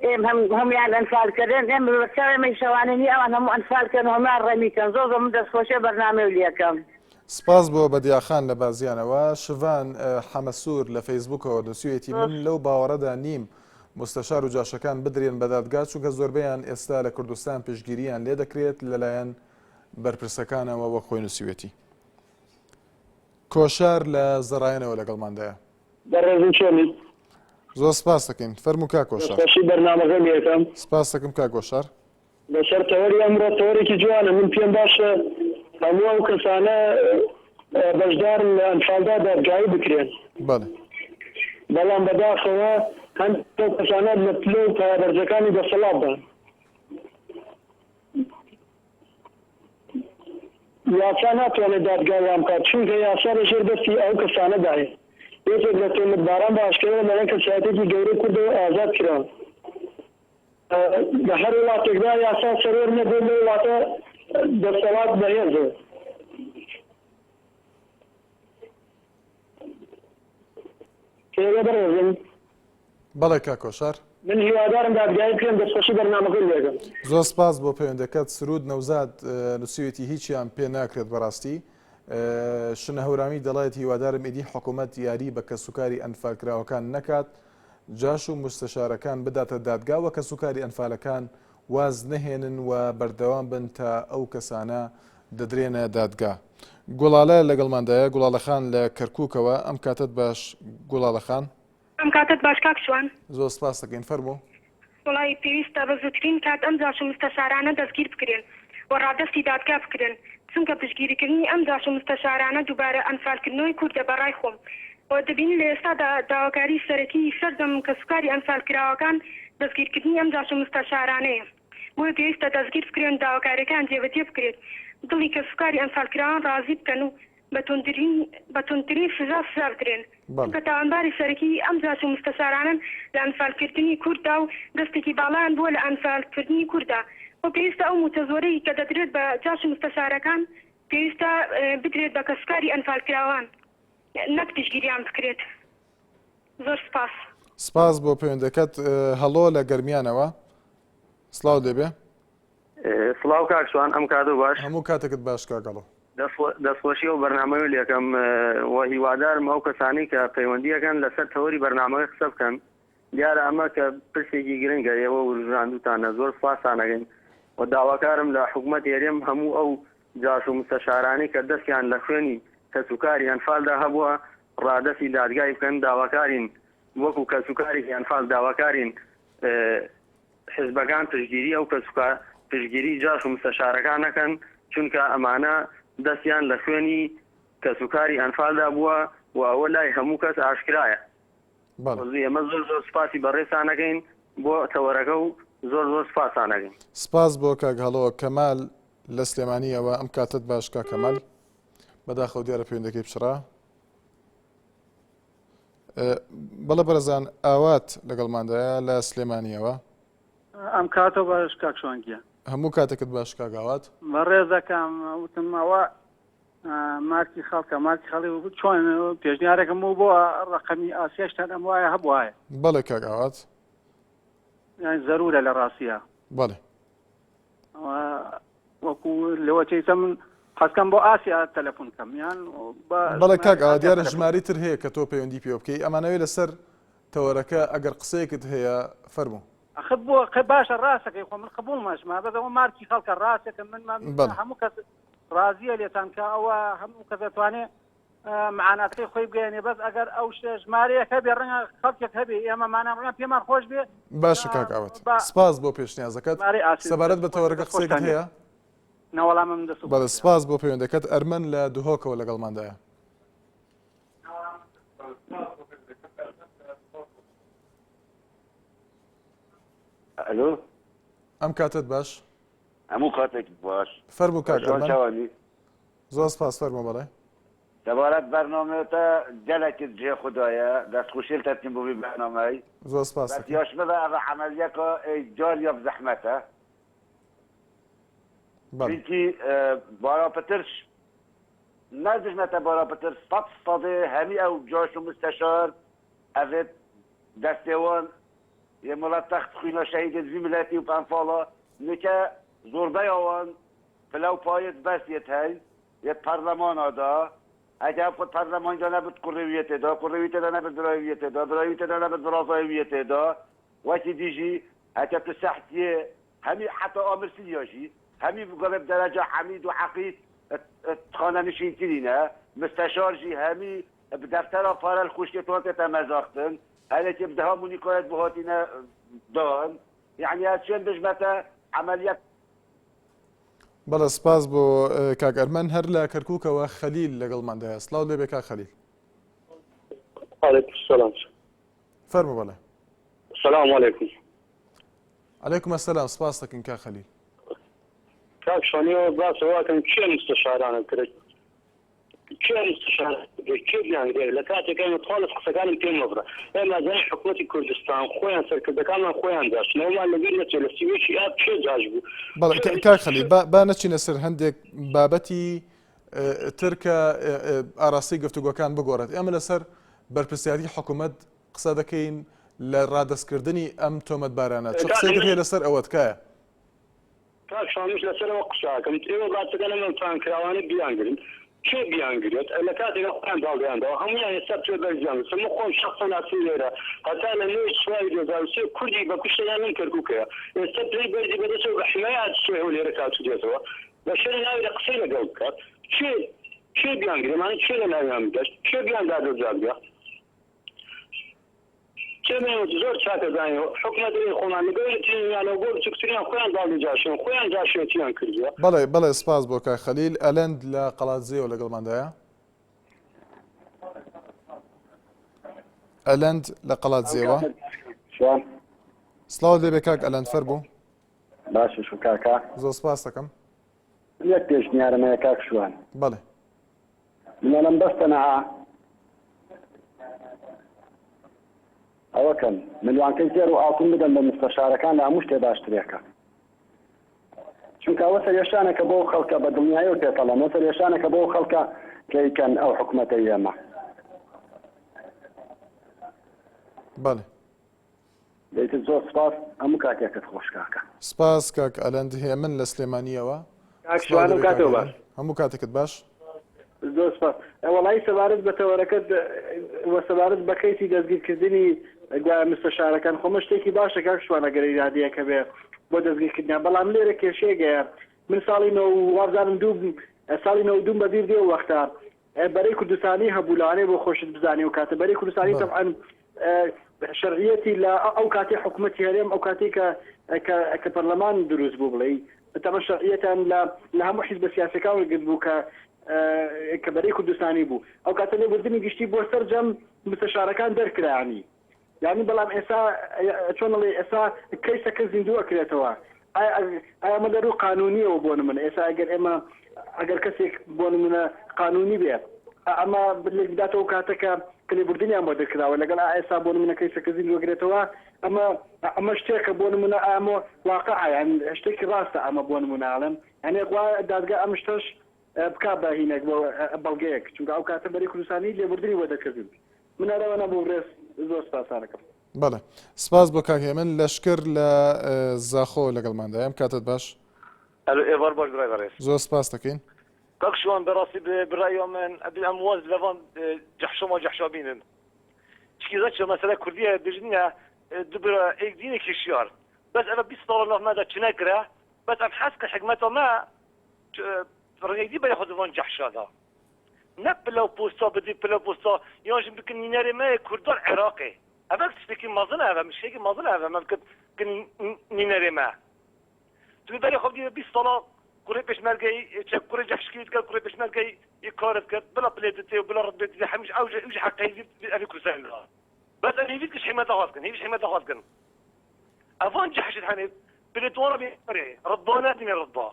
ئێم هەم هەموویان ئەنفال کردن ئێمە بە بەرچاو ئێمەی شەوانە نیە ئەوان هەموو ئەنفال کەن و هەموویان ڕەمی کەن زۆر زۆر من دەستخۆشی ئەو بەرنامەیەو لێکەم. سپاس بۆ بەدیا خان لە بازیانەوە. شڤان حەمەسوور لە فەیسبووکەوە نووسیویەتی، من لەو باوەڕەدا نیم موستەشار و جاشەکان بدرێن بە دادگا، چونکە زۆربەیان ئێستا لە کوردستان پشتگیرییان لێدەکرێت لەلایەن بەرپرسەکانەوە، وەک خۆی نووسیویەتی. کۆشار لە زەڕایەنەوە لەگەڵماندایە. بەڕێزم چۆنیت؟ زۆر سپاست دەکەین. فەرموو کاک کۆشار. دەستخۆشی بەرنامەکەت لێکەم. سپاست دەکەم کاک کۆشار. لەسەر تەوەری ئەمڕۆ تەوەرێکی جوانە من پێم باشە هەموو ئەو کەسانە بەشدارن لە ئەنفالدا دادگایی بکرێن. بەڵێ. بەڵام بەداخەوە هەندێک لەو کەسانە لە پلە و پایەبەرزەکانی دەسەڵاتدان. یاسا ناتوانێت دادگاییان بکات، چونکە یاسا لە ژێر دەستی ئەو کەسانەدایە. یەکێک لە تۆمەتباران بە ئاشکرا لەلایەن کەسایەتییەکی گەورەی کوردەوە ئازاد کرا. لە هەر وڵاتێکدا یاسا سەروەر نەبێت، لەو وڵاتە دەسەڵات بەهێزە. ئێوە بەڕێزن. بەڵێ کاک کۆشار. من هیوادارم دادگایی بکرێن دەستخۆشی بەرنامەکەی لێکەم. زۆر سپاس بۆ پەیوەندەکەت سرود نەوزاد نوسیویەتی هیچیان پێ ناکرێت بەڕاستی شنە هەورامی دەڵێت هیوادارم ئیدی حکومەت یاری بە کەسوکاری ئەنفالکراوەکان نەکات جاش و مستەشارەکان بداتە دادگا وە کەسوکاری ئەنفالەکان واز نەهێنن و بەردەوام بن تا ئەو کەسانە دەدرێنە دادگا. گوڵالە لەگەڵماندایە، گوڵالە خان لە کەرکوکەوە، ئەم کاتەت باش گوڵالە خان. ئەم کاتەت باش کاک شوان. زۆر سپاست دەکەین، فەرموو. وەڵایی پێویستە بە زووترین کات ئەم جاش و مستەشارانە دەستگیر بکرێن و ڕادەستی دادگا بکرێن چونکە پشتگیریکردنی ئەم جاش و مستەشارانە دووبارە ئەنفالکردنەوەی کوردە بەڕای خۆم و دەبینین لە ئێستادا داواکاری سەرەکی سەرجەم کەسوکاری ئەنفالکراوەکان. دەستگیرکردنی ئەم جاش و مستەشارانەیە. بۆیە پێویستە دەستگیر بکرێن و داواکاریەکان جێبەجێ بکرێت، دڵی کەسوکاری ئەنفالکراوان ڕازی بکەن و بە توندترین بە توندترین سزا سزا بدرێن، بەڵێ. چونکە تاوانباری سەرەکی ئەم جاش و مستەشارانەن لە ئەنفالکردنی کورددا و دەستێکی باڵایان بووە لە ئەنفالکردنی کورددا و پێویستە ئەو مووچە زۆرەی کە دەدرێت بە جاش و مستەشارەکان پێویستە بدرێت بە کەسوکاری ئەنفالکراوان نەک پشتگیریان بکرێت. زۆر سپاس. سپاس بۆ پەیوەندەکەت هەڵۆ لە گەرمیانەوە سڵاو لێبێ. سڵاو کاک شوان ئەم کاتو باش. هەموو کاتێکت باش کاک هەڵۆ. دەستخۆشی ئەو بەرنامەیەو لێکەم و هیوادارم ئەو کەسانەی کە پەیوەندی ئەکەن لەسەر تەوەری بەرنامەکە قسە بکەن دیارە ئەمە کە پرسێکی گرنگە ئێوە وروژاندوتانە زۆر سپاستان ئەکەین و داواکارم لە حکومەتی هەرێم هەموو ئەو جاش و مستەشارانەی کە دەستیان لە خوێنی کەسوکاری ئەنفالدا هەبووە ڕادەستی دادگای بکەن، داواکارین وەکو کەسوکارێکی ئەنفال داواکارین حزبەکان پشتگیری ئەو کەسوکا پشتگیری جاش و مستەشارەکان نەکەن، چونکە ئەمانە دەستیان لە خوێنی کەسوکاری ئەنفالدا بووە و ئەوە لای هەموو کەس ئاشکرایە. ئێمە زۆر زۆر سوپاسی بەڕێزتان ئەکەین بۆ تەوەرەکە و زۆر زۆر سوپاستان ئەکەین. سپاس بۆ کاک هەڵۆ کەمال لە سلێمانیەوە ئەم کاتەت باش کاک کەمال. بەداخەوە دیارە پەیوەندەکەی پچڕا. بەڵێ بەڕێزان ئاوات لەگەڵماندایە لە سلێمانیەوە. ئەم کاتە باش کاک شوان گیان. هەموو کاتێکت باش کاک ئاوات. بەڕێزەکەم وتم ئەوە مارکی خەڵکە مارکی خەڵی چۆن پێشنیارێکم بوو بۆ ڕقەمی ئاسیاشتان ئەم وایە هەبوایە. بەڵێ کاک ئاوات. یان زەرورە لە ڕاستیە. بەڵێ. وەکو لەوە چیتە من حەزکەم بۆ ئاسیا تەلەفۆن کەم یان بەڵێ کاک ئاوا دیارە ژمارەی تر هەیە کە تۆ پەیوەندی پێوە بکەی ئەمانەوێ لەسەر تەوەرەکە ئەگەر قسەیەکت هەیە فەرموو. ئەخر بۆ قە باشە ڕاستەکەی خۆ من قبوڵمە ژما بەس ئەوە مارکی خەڵکە ڕاستەکە من هەموو کەس ڕازیە لێتان کە ئەوە هەموو کەس دەتوانێ معاناتەکەی خۆی بگەیەنێ بەس ئەگەر ئەو شتە ژمارەیەک هەبێ ڕەنگە خەڵکێک هەبێ ئێمە مانان ڕەنگە پێمان خۆش بێ باشە کاک ئاوات سپاس بۆ پێشنیازەکەت سەبارەت بە تەوەرەکە قسەیەکت هەیە؟ نەوەڵا من دەست بەڵێ سپاس بۆ پەیوەندەکەت ئەرمەن لە دهۆکەوە لەگەڵماندایە. ئەلۆ ئەم کاتت باش هەموو کاتێک باش فەرموو کاک ئەرمەن زۆر سپاس فەرموو بەڵێ. سەبارەت بەرنامەتە گەلەک جێ خودایە دەست خوشی لتە دکەم بۆ ڤی بەرنامەی زۆر سپاس بەس دەکەم. یاش مەبە ئەڤ عەمەلیەکە ئەی جاریا بزەحمەتە بەڵێ. چونکی بارا پترش نەدژمەتە بارا پتر سەد سەدێ هەمی ئەو جاش و مستەشار ئەڤێت دەستێ وان یێ ملەتەخت خوینا شەهیدێت ڤی ملەتی و پەنفاڵا نکە زۆربەیا وان پلە و پایەت بەس یەت هەی یەت پەرلەمانا دا ئەگە ئەم خود پەرلەمانی دا نەبت کوڕی ویە تێدا کوڕی وی تێدا نەبت برای ویە تێدا برای وی تێدا نەبت برازای ویە تێدا وەکی دیژی هەکە تو سەحت یێ هەمی حەتا ئامر سلیا ژی هەمی گەڵێ دەرەجە عەمید و عەقید خانە نشین کرینە مستەشار ژی هەمی بدەفتەرا پارە لخوشکێ توان تێتە مەزاختن هەرێکێ بدەها مونیکایەت بۆ هاتینە دان یەعنی ئەز چێن بژمەتە عەمەلیەت بەڵێ سپاس بۆ کاک ئەرمەن هەر لە کەرکووکەوە خەلیل لەگەڵماندایە سڵاو لێبێ کاک خەلیل. علیکم السلام. فەرموو بەڵێ. سلام علیکم. علیکم السلام سپاس دەکەین کاک خەلیل. کاک شانیەوە باس ئەوە کەن کێ مستەشارانە کرد کێ مستەشار کێ بیانگرێ لە کاتێک ئێمە تخوا لە قسەکانم پێ مەبڕە ئێمە ئەزانین حکوومەتی کوردستان خۆیان سەرکردەکانمان خۆیان داشتن ئەومان لەبیر نەچێت لە 31 ئاب کێ جاش بوو بەڵێ کاک خەلیل با با نەچینە سەر هەندێک بابەتی تر کە ئاراستەی گفتوگۆکان بگۆڕێت ئێمە لەسەر بەرپرسیاری حکوومەت قسە دەکەین لە ڕادەستکردنی ئەم تۆمەتبارانە چ قسەیەکت هەیە لەسەر ئەوە تکایە کاک شامیش لەسەرەوە قسە ئەکەم ئێوە باسەکەن ئەم ئەنفالکراوانە بیانگرن کێ بیانگرێت لە کاتێکا خۆیان داڵدەیان داوە هەموویان ئێستا پلە بەرزیان گرتوە من خۆم شەخسەن ناسیم لێرە هەتا لە نۆی چواری 2003 کوردی بە کوشتەیان لەم کەرکوکەیە ئێستا پلەی بەرزی بەدەستەوە بە حمایە هاتوچۆی هەولێرە کاتو دێتەوە بە شەرە ناوی لە قسەی لەگەڵ بکات کێ کێ بیانگرێ مانە کێ لە ناویان بدات کێ بیان دادە دادگا کێ زۆر چاک ئەزانێ حوکمەت ئێ خۆمان لە گەورەترینیانەوە بۆ بچوکتریان خۆیان داڵدە جاشێن خۆیان جاشێتیان کردووە. بەڵێ بەڵێ سپاس بۆ کاک خەلیل. ئەلەند لە قەڵادزێەوە لەگەڵماندایە. ئەلەند لە قەڵادزێوە. سڵاوت لێبێ کاک ئەلەند فەرموو. باشە شو کاکە. زۆر سپاست دەکەم. من یەک پێشنیارم هەیە کاک شوان. بەڵێ. من ئەڵێم بەس تەنها ئەوە کەن ملوانکەی زێر و ئاڵتون بدەن بە مستەشارەکان لە هەموو شتێ باشترێکە. چونکە ئەوە سەرێشانێکە بۆ خەڵکە بە دڵنیایەوە پێتەڵێم ئەوە سەرێشانێکە بۆ خەڵکە کە ئەیکەن ئەو حکومەتەی ئێمە. بەڵێ. دەیتر زۆر سپاس هەموو کاتێکت خۆش کاکە. سپاس کاک ئەلەند هێمن لە سلێمانیەوە. کاک سڵاو شوان لەبێ هەموو کاک کاتەوە هێمن باش. هەموو کاتێکت باش. زۆر سپاس. وەڵایی سەبارەت بە تەوەرەکەت و سەبارەت بە کەیسی دەستگیرکردنی گوایە مستەشارەکان خۆ مە شتێکی باشە کاک شوان ئەگەر ئیرادەیەک هەبێ بۆ دەستگیرکردنیان بەڵام لێرە کێشەیەک هەیە من ساڵی نۆ وابزانم دوو ساڵی نۆ دووم بەبیر دێ وەختە بەرەی کوردستانی هەبوو لەوانەیە بۆ خۆشت بزانی ئەو کاتە بەرەی کوردستانی تەبعەن شەرعیەتی لە ئەو کاتی حکوومەتی هەرێم ئەو کاتی کە کە پەرلەمان دروست بوو بڵێ تەمە شەرعیەتان لە لە هەموو حیزبە سیاسەکان وەرگرت بوو کە کە بەرەی کوردستانی بوو ئەو کاتە لێبوردنی گشتی بۆ سەرجەم مستەشارەکان دەرکرانی یانی بەڵام ئێستا چۆن ئەڵێی ئێستا کەیسەکە زیندوو ئەکرێتەوە ئایا ئایا ئەمە لە رووی قانونیەوە بۆ نمونە ئێستا ئەگەر ئێمە ئەگەر کەسێک بۆ نمونە قانونی بێ ئەمە لێک بداتەوە کاتە کە کە لێبوردنیان بۆ دەرکراوە لەگەڵ ئا ئێستا بۆ نمونە کەیسەکە زیندوو ئەکرێتەوە ئەمە ئەمە شتێکە بۆ نمونە ئەمە واقعە یان شتێکی ڕاستە ئەمە بۆ نمونە ئەڵێم یانی وا دادگا ئەم شتەش بکا بە هینێک بۆ بەڵگەیەک چونکە ئەو کاتە بەری کوردستانی لێبوردنی بۆ دەکردن من هەر ئەوە نەبوو ڕێز زۆر سپاستانەکەم. بەڵێ سپاس بۆ کاک هێمن لەشکر لە زاخۆ لەگەڵماندایە ئەم کاتت باش. ئەلو ئێوار باش برای بەڕێز. زۆر سپاس دەکەین. کاک شوان بەڕاستی برای من ئەبێ ئەم واز لەڤان جەحشۆما جەحشا بینن چکی زەچە مەسەلە کوردیە بژنە دو برا ئێک دینێ کێشیار بەس ئەڤە 20 ساڵە ناف مەدا چنە کرا بەس ئەم حەز کە حکمەتا مە ڕێگەی دی بەرێ خۆ دڤان جەحشادا نە پلە و پۆستا بدی پلە و پۆستا یان ژ بکن نینەرێ مە کوردان عێراقێ ئەڤە شتێکی مەزنە ئەڤە مشکێکی مەزنە ئەڤە مە بکن بکن نینەرێ مە تو بەرێ خۆ بدی 20 ساڵە کوڕی پێشمەرگەی چە کوڕی جەحشکی کرد کوڕی پێشمەرگەی ی کارت کرد بلا پلێ دتێ و بلا ڕتبێ دتێ هەمیش ئەو ژ حەقەی ئەڤی کوردستان دا بەس ئەم هیڤیت کش حیمەت داخواز کن هیڤیش حیمەت داخواز کن ئەڤان جەحشت هەنێ پلێ دوانە بێ ڕتبا نادینێ ڕتبا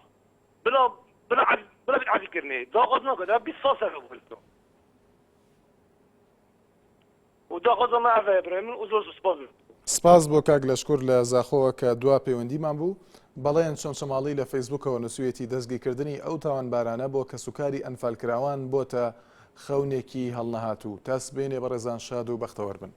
بلا بلا عەف بلا بێت عەفی کردنێ داخواز ناکات ئەڤ 20 ساڵ سەر بوو و داخوازا مە ئەڤەیە برای من و زۆر سپاس. سپاس بۆ کاک لەشکر لە زاخۆوە کە دوا پەیوەندیمان بوو. بەڵێن چەمچەماڵی لە فەیسبووکەوە نووسیویەتی دەستگیرکردنی ئەو تاوانبارانە بۆ کەسوکاری ئەنفالکراوان بۆتە خەونێکی هەڵنەهاتوو. تا سبەینێ بەڕێزان شاد و بەختەوەر بن.